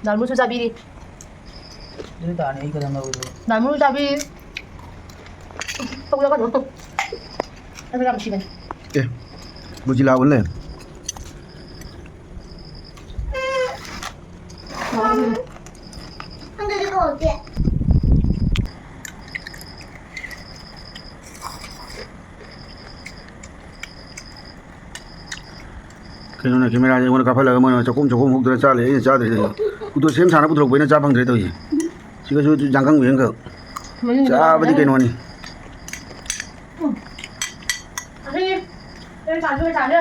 ꯗꯥꯜꯃꯨꯁꯨ ꯆꯥꯕꯤꯔꯤ꯫ ꯑꯗꯨ ꯇꯥꯔꯅꯤ ꯑꯩ ꯈꯛꯇꯪ ꯂꯧꯕꯗꯣ꯫ ꯗꯥꯜꯃꯨꯁꯨ ꯆꯥꯕꯤꯔꯤ꯫ ꯇꯧꯖꯒꯅꯨ꯫ ꯑꯗꯨ ꯌꯥꯝ ꯅꯨꯡꯁꯤꯕꯅꯤ꯫ ꯑꯦ, ꯒꯣꯖꯤꯂꯥ ꯑꯣꯜ ꯂꯩꯔꯝꯃꯦ꯫ ꯀꯩꯅꯣꯅꯦ, ꯀꯦꯃꯦꯔꯥꯁꯦ ꯑꯩꯉꯣꯟꯗ ꯀꯥꯞꯍꯜꯂꯒ ꯃꯣꯏꯅ ꯆꯥꯛꯈꯨꯝ ꯆꯥꯛꯈꯨꯝ ꯍꯨꯛꯇꯅ ꯆꯥ ꯂꯩ, ꯑꯩꯅ ꯆꯥꯗ꯭ꯔꯤꯁꯦ꯫ ꯎꯇꯣ ꯁꯦꯝ ꯁꯥꯅ ꯄꯨꯊꯣꯔꯛꯄ ꯑꯩꯅ ꯆꯥ ꯐꯪꯗ꯭ꯔꯦ ꯇꯧꯔꯤꯁꯦ꯫ ꯁꯤꯒꯁꯨ ꯌꯥꯡꯀꯪ ꯌꯥꯡꯀꯪ꯫ ꯃꯅꯤꯡꯗ ꯆꯥꯕꯗꯤ ꯂꯩꯔꯦ꯫ ꯀꯩꯅꯣꯅꯤ꯫ ꯎꯝ꯫ ꯑꯁꯤ ꯅꯪ ꯆꯥꯁꯨ ꯆꯥꯁꯨ꯫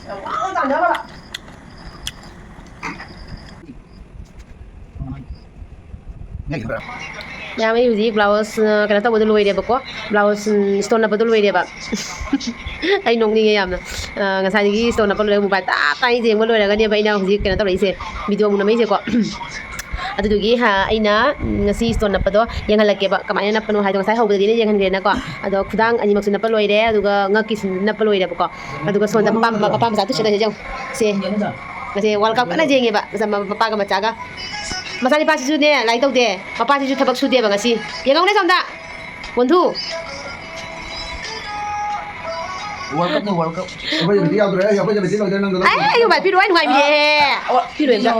ꯌꯥꯝ ꯋꯥꯅ ꯆꯥꯅꯕ꯫ ꯃꯌꯥꯝ, ꯑꯩ ꯍꯧꯖꯤꯛ ꯕ꯭ꯂꯥꯎꯁ, ꯑ, ꯀꯩꯅꯣ ꯇꯧꯕꯗꯣ ꯂꯣꯏꯔꯦꯕꯀꯣ꯫ ꯕ꯭ꯂꯥꯎꯁ, ꯎꯝ, ꯏꯁꯇꯣꯟ ꯅꯞꯄꯗꯣ ꯂꯣꯏꯔꯦꯕ꯫ ꯑꯩ ꯅꯣꯛꯅꯤꯡꯉꯦ ꯌꯥꯝꯅ꯫ ꯑ, ꯉꯁꯥꯏꯗꯒꯤ ꯏꯁꯇꯣꯟ ꯅꯞꯄ ꯂꯣꯏꯔꯒ ꯃꯣꯕꯥꯏꯜ ꯇꯥꯞ ꯇꯥꯏ ꯌꯦꯡꯕ ꯂꯣꯏꯔꯒꯅꯦꯕ ꯑꯩꯅ ꯍꯧꯖꯤꯛ ꯀꯩꯅꯣ ꯇꯧꯔꯛꯏꯁꯦ, ꯚꯤꯗꯤꯑꯣ ꯑꯃꯨꯛ ꯅꯝꯃꯛꯏꯁꯦꯀꯣ꯫ ꯑꯗꯨꯗꯨꯒꯤ, ꯍ, ꯑꯩꯅ ꯉꯁꯤ ꯏꯁꯇꯣꯟ ꯅꯞꯄꯗꯣ ꯌꯦꯡꯍꯜꯂꯛꯀꯦꯕ, ꯀꯃꯥꯏꯅ ꯅꯞꯄꯅꯣ ꯍꯥꯏꯗꯣ꯫ ꯉꯁꯥꯏ ꯍꯧꯕꯗꯗꯤ ꯑꯩꯅ ꯌꯦꯡꯍꯟꯈ꯭ꯔꯦꯅꯀꯣ꯫ ꯑꯗꯣ ꯈꯨꯗꯥꯡ ꯑꯅꯤꯃꯛꯁꯨ ꯅꯞꯄ ꯂꯣꯏꯔꯦ, ꯑꯗꯨꯒ ꯉꯛꯀꯤꯁꯨ ꯅꯞꯄ ꯂꯣꯏꯔꯦꯕꯀꯣ꯫ ꯑꯗꯨꯒ ꯁꯣꯝꯗ ꯃꯄꯥ, ꯃꯄꯥ ꯃꯆꯥ ꯇꯨꯏꯁꯟ ꯇꯧꯔꯤꯁꯦ ꯌꯦꯡꯉꯨ꯫ ꯁꯦ, ꯉꯁꯤ ꯋꯥꯔꯜ ꯀꯞ ꯀꯟꯅ ꯌꯦꯡꯉꯦꯕ, ꯃꯆꯥ, ꯃꯄꯥꯒ ꯃꯆꯥꯒ꯫ ꯃꯆꯥꯅꯤꯄꯥꯁꯤꯁꯨꯅꯦ ꯂꯥꯏꯔꯤꯛ ꯇꯧꯗꯦ, ꯃꯄꯥꯁꯤꯁꯨ ꯊꯕꯛ ꯁꯨꯗꯦꯕ ꯉꯁꯤ꯫ ꯌꯦꯡꯉꯧꯅꯦ ꯁꯣꯝꯗ꯫ ꯃꯣꯟꯊꯨ꯫ ꯋꯥꯔꯜ ꯀꯞꯅꯦ, ꯋꯥꯔꯜ ꯀꯞ꯫ ꯑꯩꯈꯣꯏ ꯖꯃꯤꯇꯤ ꯌꯥꯎꯗ꯭ꯔꯦ, ꯑꯩ ꯑꯩꯈꯣꯏ ꯖꯃꯤꯇꯤ ꯂꯣꯏꯗ꯭ꯔꯦ, ꯅꯪꯗꯣ ꯑꯩ, ꯑꯩ ꯃꯣꯕꯥꯏꯜ ꯄꯤꯔꯣ, ꯑꯩ ꯅꯨꯡꯉꯥꯏꯕꯤꯗꯦꯍꯦ꯫ ꯑ, ꯄꯤꯔꯣꯏ ꯑꯝꯇ꯫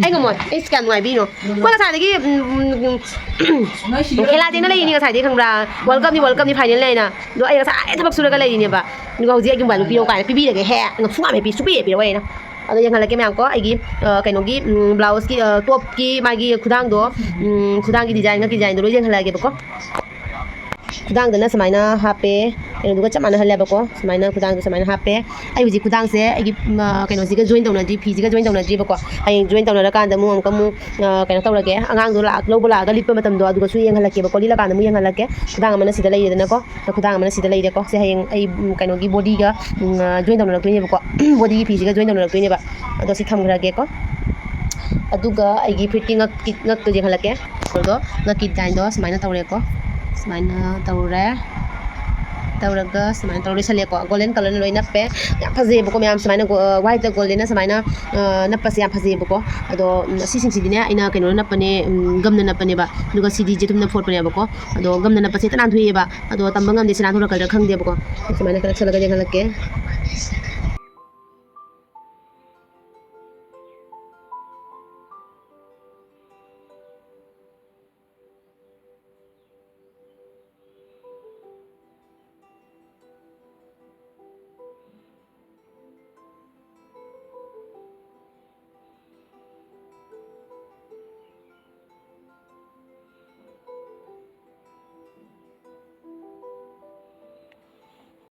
ꯑꯩ ꯉꯝꯃꯣꯏ, ꯑꯩ ꯀꯌꯥꯝ ꯅꯨꯡꯉꯥꯏꯕꯤꯅꯣ꯫ ꯑꯩꯈꯣꯏ ꯉꯁꯥꯏꯗꯒꯤ, ꯎꯝ, ꯎꯝ, ꯎꯝ, ꯈꯦꯂꯥ ꯊꯦꯡꯅ ꯂꯩꯔꯤꯅꯤ ꯉꯁꯥꯏꯗꯒꯤ ꯈꯪꯕ꯭ꯔꯥ? ꯋꯥꯔꯜ ꯀꯞꯅꯤ, ꯋꯥꯔꯜ ꯀꯞꯅꯤ ꯐꯥꯏꯅꯦꯜ ꯂꯩꯅ꯫ ꯑꯗꯣ ꯑꯩ ꯉꯁꯥꯏ ꯊꯕꯛ ꯁꯨꯔꯒ ꯂꯩꯔꯤꯅꯦꯕ꯫ ꯑꯗꯨꯒ ꯍꯧꯖꯤꯛ ꯑꯩꯒꯤ ꯃꯣꯕꯥꯏꯜꯗꯣ ꯄꯤꯔꯛꯑꯣ ꯀꯥꯏꯅ ꯄꯤꯕꯤꯔꯒꯦ ꯍꯦ꯫ ꯁꯨꯡꯉꯝ ꯍꯦꯛ ꯄꯤ-, ꯁꯨꯡꯄꯤ ꯍꯦꯛ ꯄꯤꯔꯛꯑꯣꯏ ꯑꯩꯅ꯫ ꯑꯗꯣ ꯌꯦꯡꯍꯜꯂꯛꯀꯦ ꯃꯌꯥꯝ ꯀꯣ꯫ ꯑꯩꯒꯤ, ꯑ, ꯀꯩꯅꯣꯒꯤ, ꯎꯝ, ꯕ꯭ꯂꯥꯎꯁꯀꯤ, ꯑ, ꯇꯣꯞꯀꯤ ꯃꯥꯒꯤ ꯈꯨꯗꯥꯡꯗꯣ, ꯎꯝ, ꯈꯨꯗꯥꯡꯒꯤ ꯗꯤꯖꯥꯏꯟꯒ ꯗꯤꯖꯥꯏꯟꯗꯣ ꯂꯣꯏ ꯌꯦꯡꯍꯜꯂꯛꯑꯒꯦꯕꯀꯣ꯫ ꯈꯨꯗꯥꯡꯗꯅ ꯁꯨꯃꯥꯏꯅ ꯍꯥꯞꯄꯦ, ꯀꯩꯅꯣꯗꯨꯒ ꯆꯞ ꯃꯥꯟꯅꯍꯜꯂꯦꯕꯀꯣ꯫ ꯁꯨꯃꯥꯏꯅ ꯈꯨꯗꯥꯡꯗꯣ ꯁꯨꯃꯥꯏꯅ ꯍꯥꯞꯄꯦ꯫ ꯑꯩ ꯍꯧꯖꯤꯛ ꯈꯨꯗꯥꯡꯁꯦ ꯑꯩꯒꯤ, ꯎꯝ, ꯑ, ꯀꯩꯅꯣꯁꯤꯒ ꯖꯣꯏꯟ ꯇꯧꯅꯗ꯭ꯔꯤ, ꯐꯤꯁꯤꯒ ꯖꯣꯏꯟ ꯇꯧꯅꯗ꯭ꯔꯤꯕꯀꯣ꯫ ꯍꯌꯦꯡ ꯖꯣꯏꯟ ꯇꯧꯅꯔꯀꯥꯟꯗ ꯑꯃꯨꯛ ꯑꯃꯨꯛꯀ ꯑꯃꯨꯛ, ꯑ, ꯀꯩꯅꯣ ꯇꯧꯔꯒꯦ, ꯑꯉꯥꯡꯗꯣ ꯂꯥꯛ-, ꯂꯧꯕ ꯂꯥꯛꯑꯒ ꯂꯤꯠꯄ ꯃꯇꯝꯗꯣ ꯑꯗꯨꯒꯁꯨ ꯌꯦꯡꯍꯜꯂꯛꯀꯦꯕꯀꯣ꯫ ꯂꯤꯠꯂꯀꯥꯟꯗ ꯑꯃꯨꯛ ꯌꯦꯡꯍꯜꯂꯛꯀꯦ꯫ ꯈꯨꯗꯥꯡ ꯑꯃꯅ ꯁꯤꯗ ꯂꯩꯔꯦꯗꯅꯀꯣ, ꯈꯨꯗꯥꯡ ꯑꯃꯅ ꯁꯤꯗ ꯂꯩꯔꯦꯀꯣ꯫ ꯁꯦ ꯍꯌꯦꯡ ꯑꯩ, ꯎꯝ, ꯀꯩꯅꯣꯒꯤ ꯕꯣꯗꯤꯒ, ꯎꯝ, ꯑ, ꯖꯣꯏꯟ ꯇꯧꯅꯔꯛꯇꯣꯏꯅꯦꯕꯀꯣ꯫ ꯕꯣꯗꯤꯒꯤ ꯐꯤꯁꯤꯒ ꯖꯣꯏꯟ ꯇꯧꯅꯔꯛꯇꯣꯏꯅꯦꯕ꯫ ꯑꯗꯣ ꯁꯤ ꯊꯝꯈ꯭ꯔꯒꯦꯀꯣ꯫ ꯑꯗꯨꯒ ꯑꯩꯒꯤ ꯐꯨꯔꯤꯠꯀꯤ ꯉꯛꯀꯤ, ꯉꯛꯇꯣ ꯌꯦꯡꯍꯜꯂꯛꯀꯦ꯫ ꯑꯗꯣ ꯉꯛꯀꯤ ꯗꯤꯖꯥꯏꯟꯗꯣ ꯁꯨꯃꯥꯏꯅ ꯇꯧꯔꯦꯀꯣ꯫ ꯁꯨꯃꯥꯏꯅ ꯇꯧꯔꯦ꯫ ꯇꯧꯔꯒ ꯁꯨꯃꯥꯏꯅ ꯇꯧꯔ ꯂꯣꯏꯁꯜꯂꯦꯀꯣ꯫ Golden colourꯅ ꯂꯣꯏ ꯅꯞꯄꯦ꯫ ꯌꯥꯝ ꯐꯖꯩꯌꯦꯕꯀꯣ ꯃꯌꯥꯝ, ꯁꯨꯃꯥꯏꯅ ꯒꯣ-, whiteꯇ goldenꯅ ꯁꯨꯃꯥꯏꯅ, ꯑ, ꯅꯞꯄꯁꯦ ꯌꯥꯝ ꯐꯖꯩꯌꯦꯕꯀꯣ꯫ ꯑꯗꯣ, ꯎꯝ, ꯑꯁꯤꯁꯤꯡꯁꯤꯗꯤꯅꯦ ꯑꯩꯅ ꯀꯩꯅꯣꯅ ꯅꯞꯄꯅꯦ, ꯎꯝ, gumꯅ ꯅꯞꯄꯅꯦꯕ꯫ ꯑꯗꯨꯒ ꯁꯤꯗꯤ ꯌꯦꯇꯨꯝꯅ ꯐꯣꯠꯄꯅꯦꯕꯀꯣ꯫ ꯑꯗꯣ gumꯅ ꯅꯞꯄꯁꯦ ꯍꯦꯛꯇ ꯅꯥꯟꯊꯣꯛꯑꯦꯕ꯫ ꯑꯗꯣ ꯇꯝꯕ ꯉꯝꯗꯦ, ꯁꯤ ꯅꯥꯟꯊꯣꯔꯛꯀꯗ꯭ꯔꯥ ꯈꯪꯗꯦꯕꯀꯣ꯫ ꯁꯨꯃꯥꯏꯅ ꯈꯔ ꯅꯞꯁꯜꯂꯒ ꯌꯦꯡꯍꯜꯂꯛꯀꯦ꯫